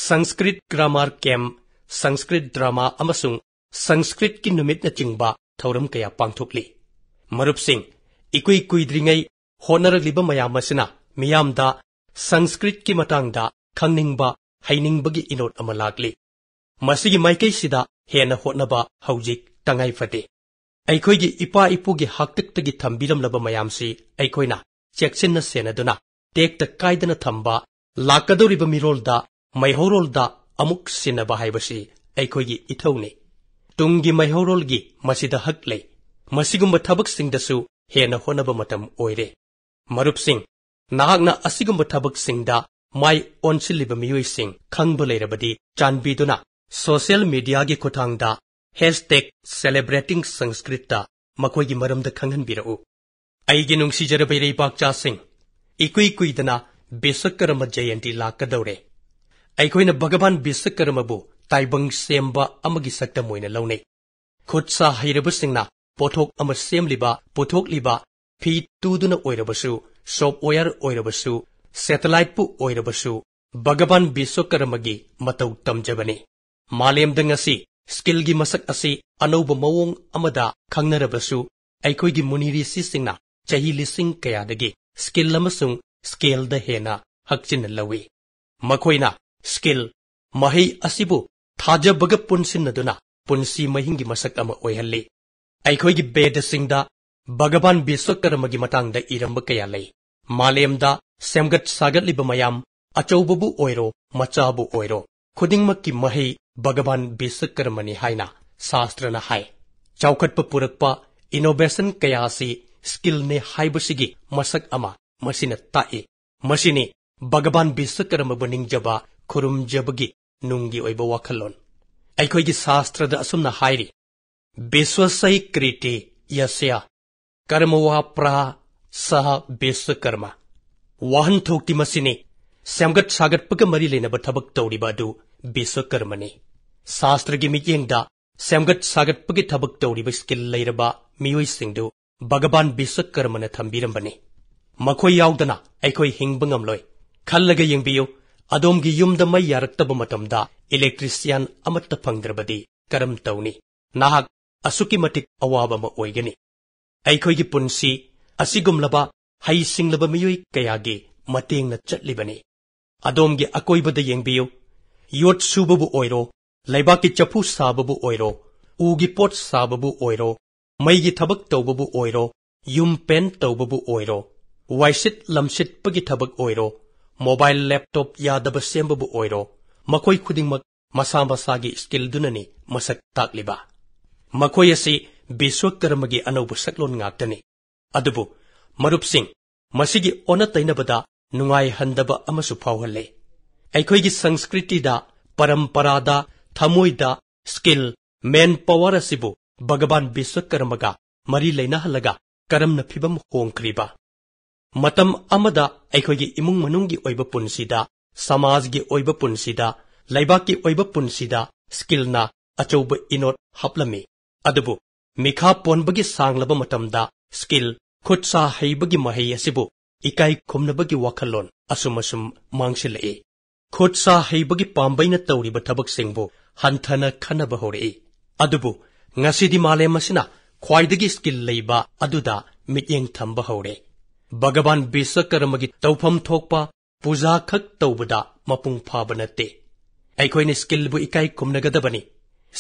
Sanskrit grammar camp, Sanskrit drama ꯑꯃꯁꯨꯡ ꯁꯪꯁꯀ꯭ꯔꯤꯠꯀꯤ ꯅꯨꯃꯤꯠꯅꯆꯤꯡꯕ ꯊꯧꯔꯝ ꯀꯌꯥ ꯄꯥꯡꯊꯣꯛꯂꯤ꯫ ꯃꯔꯨꯞꯁꯤꯡ, ꯏꯀꯨꯏ ꯀꯨꯏꯗ꯭ꯔꯤꯉꯩ ꯍꯣꯠꯅꯔꯛꯂꯤꯕ ꯃꯌꯥꯝ ꯑꯁꯤꯅ ꯃꯤꯌꯥꯝꯗ ꯁꯪꯁꯀ꯭ꯔꯤꯠꯀꯤ ꯃꯇꯥꯡꯗ ꯈꯪꯅꯤꯡꯕ, ꯍꯩꯅꯤꯡꯕꯒꯤ ꯏꯅꯣꯠ ꯑꯃ ꯂꯥꯛꯂꯤ꯫ ꯃꯁꯤꯒꯤ ꯃꯥꯏꯀꯩꯁꯤꯗ ꯍꯦꯟꯅ ꯍꯣꯠꯅꯕ ꯍꯧꯖꯤꯛ ꯇꯉꯥꯏ ꯐꯗꯦ꯫ ꯑꯩꯈꯣꯏꯒꯤ ꯏꯄꯥ ꯏꯄꯨꯒꯤ ꯍꯥꯛꯇꯛꯇꯒꯤ ꯊꯝꯕꯤꯔꯝꯂꯕ ꯃꯌꯥꯝꯁꯤ ꯑꯩꯈꯣꯏꯅ ꯆꯦꯛꯁꯤꯟꯅ ꯁꯦꯟꯅꯗꯨꯅ, ꯇꯦꯛꯇ ꯀꯥꯏꯗꯅ ꯊꯝꯕ, ꯂꯥꯛꯀꯗꯧꯔꯤꯕ ꯃꯤꯔꯣꯜꯗ, ꯃꯩꯍꯧꯔꯣꯜꯗ ꯑꯃꯨꯛ ꯁꯤꯟꯅꯕ ꯍꯥꯏꯕꯁꯤ ꯑꯩꯈꯣꯏꯒꯤ ꯏꯊꯧꯅꯤ꯫ ꯇꯨꯡꯒꯤ ꯃꯩꯍꯧꯔꯣꯜꯒꯤ ꯃꯁꯤꯗ ꯍꯛ ꯂꯩ꯫ ꯃꯁꯤꯒꯨꯝꯕ ꯊꯕꯛꯁꯤꯡꯗꯁꯨ ꯍꯦꯟꯅ ꯍꯣꯠꯅꯕ ꯃꯇꯝ ꯑꯣꯏꯔꯦ꯫ ꯃꯔꯨꯞꯁꯤꯡ, ꯅꯍꯥꯛꯅ ꯑꯁꯤꯒꯨꯝꯕ ꯊꯕꯛꯁꯤꯡꯗ ꯃꯥꯏ ꯑꯣꯟꯁꯤꯜꯂꯤꯕ ꯃꯤꯑꯣꯏꯁꯤꯡ ꯈꯪꯕ ꯂꯩꯔꯕꯗꯤ, ꯆꯥꯟꯕꯤꯗꯨꯅ ꯁꯣꯁꯤꯌꯦꯜ ꯃꯤꯗꯤꯌꯥꯒꯤ ꯈꯨꯠꯊꯥꯡꯗ ꯍꯦꯁ ꯇꯦꯒ ꯁꯦꯂꯦꯕ꯭ꯔꯦꯇꯤꯡ ꯁꯪꯁꯀ꯭ꯔꯤꯠꯇ ꯃꯈꯣꯏꯒꯤ ꯃꯔꯝꯗ ꯈꯪꯍꯟꯕꯤꯔꯛꯎ꯫ ꯑꯩꯒꯤ ꯅꯨꯡꯁꯤꯖꯔꯕ ꯏꯔꯩꯕꯥꯛꯆꯥꯁꯤꯡ, ꯏꯀꯨꯏ ꯀꯨꯏꯗꯅ ꯕꯤꯁ꯭ꯋꯀꯔꯃ ꯖꯌꯟꯇꯤ ꯂꯥꯛꯀꯗꯧꯔꯦ꯫ ꯑꯩꯈꯣꯏꯅ ꯚꯒꯕꯥꯟ ꯕꯤꯁ꯭ꯋꯀꯔꯃꯕꯨ ꯇꯥꯏꯕꯪ ꯁꯦꯝꯕ ꯑꯃꯒꯤ ꯁꯛꯇꯝ ꯑꯣꯏꯅ ꯂꯧꯅꯩ꯫ ꯈꯨꯠ ꯁꯥ ꯍꯩꯔꯕꯁꯤꯡꯅ ꯄꯣꯠꯊꯣꯛ ꯑꯃ ꯁꯦꯝꯂꯤꯕ, ꯄꯨꯊꯣꯛꯂꯤꯕ, ꯐꯤ ꯇꯨꯗꯨꯅ ꯑꯣꯏꯔꯕꯁꯨ, ꯁꯣꯐꯋꯦꯌꯔ ꯑꯣꯏꯔꯕꯁꯨ, ꯁꯦꯇꯦꯂꯥꯏꯠꯄꯨ ꯑꯣꯏꯔꯕꯁꯨ, ꯚꯒꯕꯥꯟ ꯕꯤꯁ꯭ꯋꯀꯔꯃꯒꯤ ꯃꯇꯧ ꯇꯝꯖꯕꯅꯤ꯫ ꯃꯥꯂꯦꯝꯗ ꯉꯁꯤ ꯁ꯭ꯀꯤꯜꯒꯤ ꯃꯁꯛ ꯑꯁꯤ ꯑꯅꯧꯕ ꯃꯑꯣꯡ ꯑꯃꯗ ꯈꯪꯅꯔꯕꯁꯨ, ꯑꯩꯈꯣꯏꯒꯤ ꯃꯨꯅꯤ ꯔꯤꯁꯤꯁꯤꯡꯅ ꯆꯍꯤ ꯂꯤꯁꯤꯡ ꯀꯌꯥꯗꯒꯤ ꯁ꯭ꯀꯤꯜ ꯑꯃꯁꯨꯡ ꯁ꯭ꯀꯦꯜꯗ ꯍꯦꯟꯅ ꯍꯛꯆꯤꯟꯅ ꯂꯧꯏ꯫ ꯃꯈꯣꯏꯅ ꯁ꯭ꯀꯤꯜ, ꯃꯍꯩ ꯑꯁꯤꯕꯨ ꯊꯥꯖꯕꯒ ꯄꯨꯟꯁꯤꯟꯅꯗꯨꯅ ꯄꯨꯟꯁꯤ ꯃꯍꯤꯡꯒꯤ ꯃꯁꯛ ꯑꯃ ꯑꯣꯏꯍꯜꯂꯤ꯫ ꯑꯩꯈꯣꯏꯒꯤ ꯕꯦꯗꯁꯤꯡꯗ ꯚꯒꯕꯥꯟ ꯕꯤꯁ꯭ꯋꯀꯔꯃꯒꯤ ꯃꯇꯥꯡꯗ ꯏꯔꯝꯕ ꯀꯌꯥ ꯂꯩ꯫ ꯃꯥꯂꯦꯝꯗ ꯁꯦꯝꯒꯠ ꯁꯥꯒꯠꯂꯤꯕ ꯃꯌꯥꯝ, ꯑꯆꯧꯕꯕꯨ ꯑꯣꯏꯔꯣ, ꯃꯆꯥꯕꯨ ꯑꯣꯏꯔꯣ, ꯈꯨꯗꯤꯡꯃꯛꯀꯤ ꯃꯍꯩ ꯚꯒꯕꯥꯟ ꯕꯤꯁ꯭ꯋꯀꯔꯃꯅꯤ ꯍꯥꯏꯅ ꯁꯥꯁꯇ꯭ꯔꯅ ꯍꯥꯏ꯫ ꯆꯥꯎꯈꯠꯄ ꯄꯨꯔꯛꯄ, ꯏꯅꯣꯚꯦꯁꯟ ꯀꯌꯥ ꯑꯁꯤ ꯁ꯭ꯀꯤꯜꯅꯦ ꯍꯥꯏꯕꯁꯤꯒꯤ ꯃꯁꯛ ꯑꯃ ꯃꯁꯤꯅ ꯇꯥꯛꯏ꯫ ꯃꯁꯤꯅꯤ ꯚꯒꯕꯥꯟ ꯕꯤꯁ꯭ꯋꯀꯔꯃꯕꯨ ꯅꯤꯡꯖꯕ, ꯈꯨꯔꯨꯝꯖꯕꯒꯤ ꯅꯨꯡꯒꯤ ꯑꯣꯏꯕ ꯋꯥꯈꯜꯂꯣꯟ꯫ ꯑꯩꯈꯣꯏꯒꯤ ꯁꯥꯁꯇ꯭ꯔꯗ ꯑꯁꯨꯝꯅ ꯍꯥꯏꯔꯤ, "ꯕꯤꯁ꯭ꯋꯁꯩ ꯀ꯭ꯔꯤꯇꯤ ꯌꯁ꯭ꯌ ꯀꯔꯃꯋꯥ ꯄ꯭ꯔꯥ ꯁꯍ ꯕꯤꯁ꯭ꯋꯀꯔꯃ"꯫ ꯋꯥꯍꯟꯊꯣꯛꯇꯤ ꯃꯁꯤꯅꯤ, ꯁꯦꯝꯒꯠ ꯁꯥꯒꯠꯄꯒ ꯃꯔꯤ ꯂꯩꯅꯕ ꯊꯕꯛ ꯇꯧꯔꯤꯕ ꯑꯗꯨ ꯕꯤꯁ꯭ꯋꯀꯔꯃꯅꯤ꯫ ꯁꯥꯁꯇ꯭ꯔꯒꯤ ꯃꯤꯠꯌꯦꯡꯗ ꯁꯦꯝꯒꯠ ꯁꯥꯒꯠꯄꯒꯤ ꯊꯕꯛ ꯇꯧꯔꯤꯕ ꯁ꯭ꯀꯤꯜ ꯂꯩꯔꯕ ꯃꯤꯑꯣꯏꯁꯤꯡꯗꯨ ꯚꯒꯕꯥꯟ ꯕꯤꯁ꯭ꯋꯀꯔꯃꯅ ꯊꯝꯕꯤꯔꯝꯕꯅꯤ꯫ ꯃꯈꯣꯏ ꯌꯥꯎꯗꯅ ꯑꯩꯈꯣꯏ ꯍꯤꯡꯕ ꯉꯝꯂꯣꯏ꯫ ꯈꯜꯂꯒ ꯌꯦꯡꯕꯤꯌꯨ, ꯑꯗꯣꯝꯒꯤ ꯌꯨꯝꯗ ꯃꯩ ꯌꯥꯔꯛꯇꯕ ꯃꯇꯝꯗ ꯏꯂꯦꯛꯇ꯭ꯔꯤꯁꯤꯌꯥꯟ ꯑꯃꯠꯇ ꯐꯪꯗ꯭ꯔꯕꯗꯤ ꯀꯔꯝ ꯇꯧꯅꯤ? ꯅꯍꯥꯛ ꯑꯁꯨꯛꯀꯤ ꯃꯇꯤꯛ ꯑꯋꯥꯕ ꯑꯃ ꯑꯣꯏꯒꯅꯤ꯫ ꯑꯩꯈꯣꯏꯒꯤ ꯄꯨꯟꯁꯤ ꯑꯁꯤꯒꯨꯝꯂꯕ ꯍꯩꯁꯤꯡꯂꯕ ꯃꯤꯑꯣꯏ ꯀꯌꯥꯒꯤ ꯃꯇꯦꯡꯅ ꯆꯠꯂꯤꯕꯅꯤ꯫ ꯑꯗꯣꯝꯒꯤ ꯑꯀꯣꯏꯕꯗ ꯌꯦꯡꯕꯤꯌꯨ꯫ ꯌꯣꯠ ꯁꯨꯕꯕꯨ ꯑꯣꯏꯔꯣ, ꯂꯩꯕꯥꯛꯀꯤ ꯆꯐꯨ ꯁꯥꯕꯕꯨ ꯑꯣꯏꯔꯣ, ꯎꯒꯤ ꯄꯣꯠ ꯁꯥꯕꯕꯨ ꯑꯣꯏꯔꯣ, ꯃꯩꯒꯤ ꯊꯕꯛ ꯇꯧꯕꯕꯨ ꯑꯣꯏꯔꯣ, ꯌꯨꯝ ꯄꯦꯟ ꯇꯧꯕꯕꯨ ꯑꯣꯏꯔꯣ, ꯋꯥꯏꯁꯤꯠ ꯂꯝꯁꯤꯠꯄꯒꯤ ꯊꯕꯛ ꯑꯣꯏꯔꯣ, ꯃꯣꯕꯥꯏꯜ ꯂꯦꯞꯇꯣꯞ ꯌꯥꯗꯕ ꯁꯦꯝꯕꯕꯨ ꯑꯣꯏꯔꯣ, ꯃꯈꯣꯏ ꯈꯨꯗꯤꯡꯃꯛ ꯃꯁꯥ ꯃꯁꯥꯒꯤ ꯁ꯭ꯀꯤꯜꯗꯨꯅꯅꯤ ꯃꯁꯛ ꯇꯥꯛꯂꯤꯕ꯫ ꯃꯈꯣꯏ ꯑꯁꯤ ꯕꯤꯁ꯭ꯋꯀꯔꯃꯒꯤ ꯑꯅꯧꯕ ꯁꯛꯂꯣꯟ ꯉꯥꯛꯇꯅꯤ꯫ ꯑꯗꯨꯕꯨ ꯃꯔꯨꯞꯁꯤꯡ, ꯃꯁꯤꯒꯤ ꯑꯣꯟꯅ ꯇꯩꯅꯕꯗ ꯅꯨꯡꯉꯥꯏꯍꯟꯗꯕ ꯑꯃꯁꯨ ꯐꯥꯎꯍꯜꯂꯦ꯫ ꯑꯩꯈꯣꯏꯒꯤ ꯁꯪꯁꯀ꯭ꯔꯤꯇꯤꯗ, ꯄꯔꯝꯄꯔꯥꯗ, ꯊꯃꯣꯏꯗ ꯁ꯭ꯀꯤꯜ, ꯃꯦꯟ ꯄꯥꯋꯔ ꯑꯁꯤꯕꯨ ꯚꯒꯕꯥꯟ ꯕꯤꯁ꯭ꯋꯀꯔꯃꯒ ꯃꯔꯤ ꯂꯩꯅꯍꯜꯂꯒ ꯀꯔꯝꯅ ꯐꯤꯕꯝ ꯍꯣꯡꯈ꯭ꯔꯤꯕ? ꯃꯇꯝ ꯑꯃꯗ ꯑꯩꯈꯣꯏꯒꯤ ꯏꯃꯨꯡ ꯃꯅꯨꯡꯒꯤ ꯑꯣꯏꯕ ꯄꯨꯟꯁꯤꯗ, ꯁꯃꯥꯖꯒꯤ ꯑꯣꯏꯕ ꯄꯨꯟꯁꯤꯗ, ꯂꯩꯕꯥꯛꯀꯤ ꯑꯣꯏꯕ ꯄꯨꯟꯁꯤꯗ ꯁ꯭ꯀꯤꯜꯅ ꯑꯆꯧꯕ ꯏꯅꯣꯠ ꯍꯥꯞꯂꯝꯃꯤ꯫ ꯑꯗꯨꯕꯨ ꯃꯤꯈꯥ ꯄꯣꯟꯕꯒꯤ ꯁꯥꯡꯂꯕ ꯃꯇꯝꯗ ꯁ꯭ꯀꯤꯜ, ꯈꯨꯠ ꯁꯥ ꯍꯩꯕꯒꯤ ꯃꯍꯩ ꯑꯁꯤꯕꯨ ꯏꯀꯥꯏ ꯈꯨꯝꯅꯕꯒꯤ ꯋꯥꯈꯜꯂꯣꯟ ꯑꯁꯨꯝ ꯑꯁꯨꯝ ꯃꯥꯡꯁꯤꯜꯂꯛꯏ꯫ ꯈꯨꯠ ꯁꯥ ꯍꯩꯕꯒꯤ ꯄꯥꯝꯕꯩꯅ ꯇꯧꯔꯤꯕ ꯊꯕꯛꯁꯤꯡꯕꯨ ꯍꯟꯊꯅ ꯈꯟꯅꯕ ꯍꯧꯔꯛꯏ꯫ ꯑꯗꯨꯕꯨ ꯉꯁꯤꯗꯤ ꯃꯥꯂꯦꯝ ꯑꯁꯤꯅ ꯈ꯭ꯋꯥꯏꯗꯒꯤ ꯁ꯭ꯀꯤꯜ ꯂꯩꯕ ꯑꯗꯨꯗ ꯃꯤꯠꯌꯦꯡ ꯊꯝꯕ ꯍꯧꯔꯦ꯫ ꯚꯒꯕꯥꯟ ꯕꯤꯁ꯭ꯋꯀꯔꯃꯒꯤ ꯇꯧꯐꯝ ꯊꯣꯛꯄ ꯄꯨꯖꯥ ꯈꯛ ꯇꯧꯕꯗ ꯃꯄꯨꯡ ꯐꯥꯕ ꯅꯠꯇꯦ꯫ ꯑꯩꯈꯣꯏꯅ ꯁ꯭ꯀꯤꯜꯕꯨ ꯏꯀꯥꯏ ꯈꯨꯝꯅꯒꯗꯕꯅꯤ꯫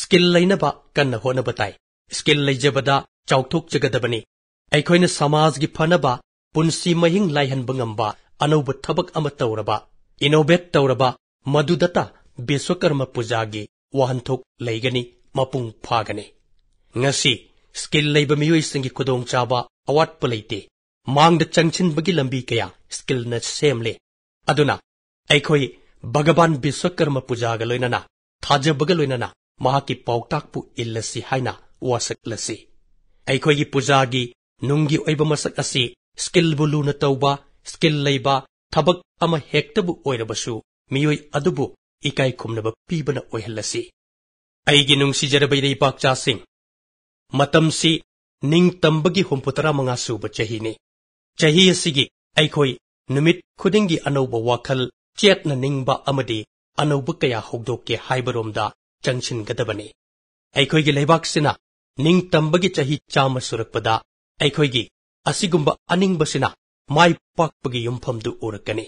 ꯁ꯭ꯀꯤꯜ ꯂꯩꯅꯕ ꯀꯟꯅ ꯍꯣꯠꯅꯕ ꯇꯥꯏ꯫ ꯁ꯭ꯀꯤꯜ ꯂꯩꯖꯕꯗ ꯆꯥꯎꯊꯣꯛꯆꯒꯗꯕꯅꯤ꯫ ꯑꯩꯈꯣꯏꯅ ꯁꯃꯥꯖꯒꯤ ꯐꯅꯕ, ꯄꯨꯟꯁꯤ ꯃꯍꯤꯡ ꯂꯥꯏꯍꯟꯕ ꯉꯝꯕ ꯑꯅꯧꯕ ꯊꯕꯛ ꯑꯃ ꯇꯧꯔꯕ, ꯏꯅꯣꯚꯦꯠ ꯇꯧꯔꯕ, ꯃꯗꯨꯗꯇ ꯕꯤꯁ꯭ꯋꯀꯔꯃ ꯄꯨꯖꯥꯒꯤ ꯋꯥꯍꯟꯊꯣꯛ ꯂꯩꯒꯅꯤ, ꯃꯄꯨꯡ ꯐꯥꯒꯅꯤ꯫ ꯉꯁꯤ ꯁ꯭ꯀꯤꯜ ꯂꯩꯕ ꯃꯤꯑꯣꯏꯁꯤꯡꯒꯤ ꯈꯨꯗꯣꯡꯆꯥꯕ ꯑꯋꯥꯠꯄ ꯂꯩꯇꯦ꯫ ꯃꯥꯡꯗ ꯆꯪꯁꯤꯟꯕꯒꯤ ꯂꯝꯕꯤ ꯀꯌꯥ ꯁ꯭ꯀꯤꯜꯅ ꯁꯦꯝꯂꯦ꯫ ꯑꯗꯨꯅ ꯑꯩꯈꯣꯏ ꯚꯒꯕꯥꯟ ꯕꯤꯁ꯭ꯋꯀꯔꯃ ꯄꯨꯖꯥꯒ ꯂꯣꯏꯅꯅ ꯊꯥꯖꯕꯒ ꯂꯣꯏꯅꯅ ꯃꯍꯥꯛꯀꯤ ꯄꯥꯎꯇꯥꯛꯄꯨ ꯏꯜꯂꯁꯤ ꯍꯥꯏꯅ ꯋꯥꯁꯛꯂꯁꯤ꯫ ꯑꯩꯈꯣꯏꯒꯤ ꯄꯨꯖꯥꯒꯤ ꯅꯨꯡꯒꯤ ꯑꯣꯏꯕ ꯃꯁꯛ ꯑꯁꯤ ꯁ꯭ꯀꯤꯜꯕꯨ ꯂꯨꯅ ꯇꯧꯕ, ꯁ꯭ꯀꯤꯜ ꯂꯩꯕ, ꯊꯕꯛ ꯑꯃ ꯍꯦꯛꯇꯕꯨ ꯑꯣꯏꯔꯕꯁꯨ ꯃꯤꯑꯣꯏ ꯑꯗꯨꯕꯨ ꯏꯀꯥꯏ ꯈꯨꯝꯅꯕ ꯄꯤꯕꯅ ꯑꯣꯏꯍꯜꯂꯁꯤ꯫ ꯑꯩꯒꯤ ꯅꯨꯡꯁꯤꯖꯔꯕ ꯏꯔꯩꯄꯥꯛꯆꯥꯁꯤꯡ, ꯃꯇꯝꯁꯤ ꯅꯤꯡꯇꯝꯕꯒꯤ ꯍꯨꯝꯐꯨ ꯇꯔꯥ ꯃꯉꯥ ꯁꯨꯕ ꯆꯍꯤꯅꯤ꯫ ꯆꯍꯤ ꯑꯁꯤꯒꯤ ꯑꯩꯈꯣꯏ ꯅꯨꯃꯤꯠ ꯈꯨꯗꯤꯡꯒꯤ ꯑꯅꯧꯕ ꯋꯥꯈꯜ, ꯆꯦꯠꯅ ꯅꯤꯡꯕ ꯑꯃꯗꯤ ꯑꯅꯧꯕ ꯀꯌꯥ ꯍꯧꯗꯣꯛꯀꯦ ꯍꯥꯏꯕꯔꯣꯝꯗ ꯆꯪꯁꯤꯟꯒꯗꯕꯅꯤ꯫ ꯑꯩꯈꯣꯏꯒꯤ ꯂꯩꯕꯥꯛꯁꯤꯅ ꯅꯤꯡꯇꯝꯕꯒꯤ ꯆꯍꯤ ꯆꯥꯝꯃ ꯁꯨꯔꯛꯄꯗ ꯑꯩꯈꯣꯏꯒꯤ ꯑꯁꯤꯒꯨꯝꯕ ꯑꯅꯤꯡꯕꯁꯤꯅ ꯃꯥꯏ ꯄꯥꯛꯄꯒꯤ ꯌꯨꯝꯐꯝꯗꯨ ꯎꯔꯛꯀꯅꯤ꯫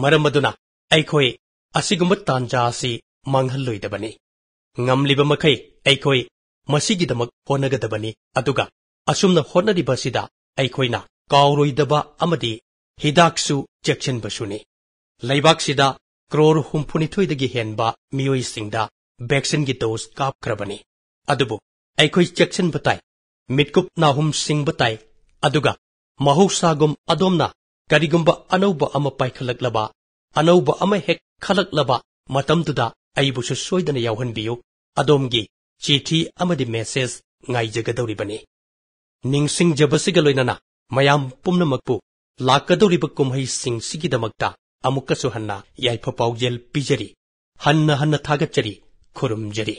ꯃꯔꯝ ꯑꯗꯨꯅ ꯑꯩꯈꯣꯏ ꯑꯁꯤꯒꯨꯝꯕ ꯇꯥꯟꯖꯥ ꯑꯁꯤ ꯃꯥꯡꯍꯜꯂꯣꯏꯗꯕꯅꯤ꯫ ꯉꯝꯂꯤꯕ ꯃꯈꯩ ꯑꯩꯈꯣꯏ ꯃꯁꯤꯒꯤꯗꯃꯛ ꯍꯣꯠꯅꯒꯗꯕꯅꯤ, ꯑꯗꯨꯒ ꯑꯁꯨꯝꯅ ꯍꯣꯠꯅꯔꯤꯕ ꯑꯁꯤꯗ ꯑꯩꯈꯣꯏꯅ ꯀꯥꯎꯔꯣꯏꯗꯕ ꯑꯃꯗꯤ ꯍꯤꯗꯥꯛꯁꯨ ꯆꯦꯛꯁꯤꯟꯕꯁꯨꯅꯤ꯫ ꯂꯩꯕꯥꯛꯁꯤꯗ ꯀ꯭ꯔꯣꯔ ꯍꯨꯝꯐꯨꯅꯤꯊꯣꯏꯗꯒꯤ ꯍꯦꯟꯕ ꯃꯤꯑꯣꯏꯁꯤꯡꯗ ꯚꯦꯛꯁꯤꯟꯒꯤ ꯗꯣꯁ ꯀꯥꯞꯈ꯭ꯔꯕꯅꯤ꯫ ꯑꯗꯨꯕꯨ ꯑꯩꯈꯣꯏ ꯆꯦꯛꯁꯤꯟꯕ ꯇꯥꯏ, ꯃꯤꯠꯀꯨꯞ ꯅꯥꯍꯨꯝ ꯁꯤꯡꯕ ꯇꯥꯏ, ꯑꯗꯨꯒ ꯃꯍꯧꯁꯥꯒꯨꯝ ꯑꯗꯣꯝꯅ ꯀꯔꯤꯒꯨꯝꯕ ꯑꯅꯧꯕ ꯑꯃ ꯄꯥꯏꯈꯠꯂꯛꯂꯕ, ꯑꯅꯧꯕ ꯑꯃ ꯍꯦꯛ ꯈꯜꯂꯛꯂꯕ ꯃꯇꯝꯗꯨꯗ ꯑꯩꯕꯨꯁꯨ ꯁꯣꯏꯗꯅ ꯌꯥꯎꯍꯟꯕꯤꯌꯨ꯫ ꯑꯗꯣꯝꯒꯤ ꯆꯤꯊꯤ ꯑꯃꯗꯤ ꯃꯦꯁꯦꯖ ꯉꯥꯏꯖꯒꯗꯧꯔꯤꯕꯅꯤ꯫ ꯅꯤꯡꯁꯤꯡꯖꯕꯁꯤꯒ ꯂꯣꯏꯅꯅ ꯃꯌꯥꯝ ꯄꯨꯝꯅꯃꯛꯄꯨ ꯂꯥꯛꯀꯗꯧꯔꯤꯕ ꯀꯨꯝꯍꯩꯁꯤꯡꯁꯤꯒꯤꯗꯃꯛꯇ ꯑꯃꯨꯛꯀꯁꯨ ꯍꯟꯅ ꯌꯥꯏꯐ ꯄꯥꯎꯖꯦꯜ ꯄꯤꯖꯔꯤ꯫ ꯍꯟꯅ ꯍꯟꯅ ꯊꯥꯒꯠꯆꯔꯤ, ꯈꯨꯔꯨꯝꯖꯔꯤ꯫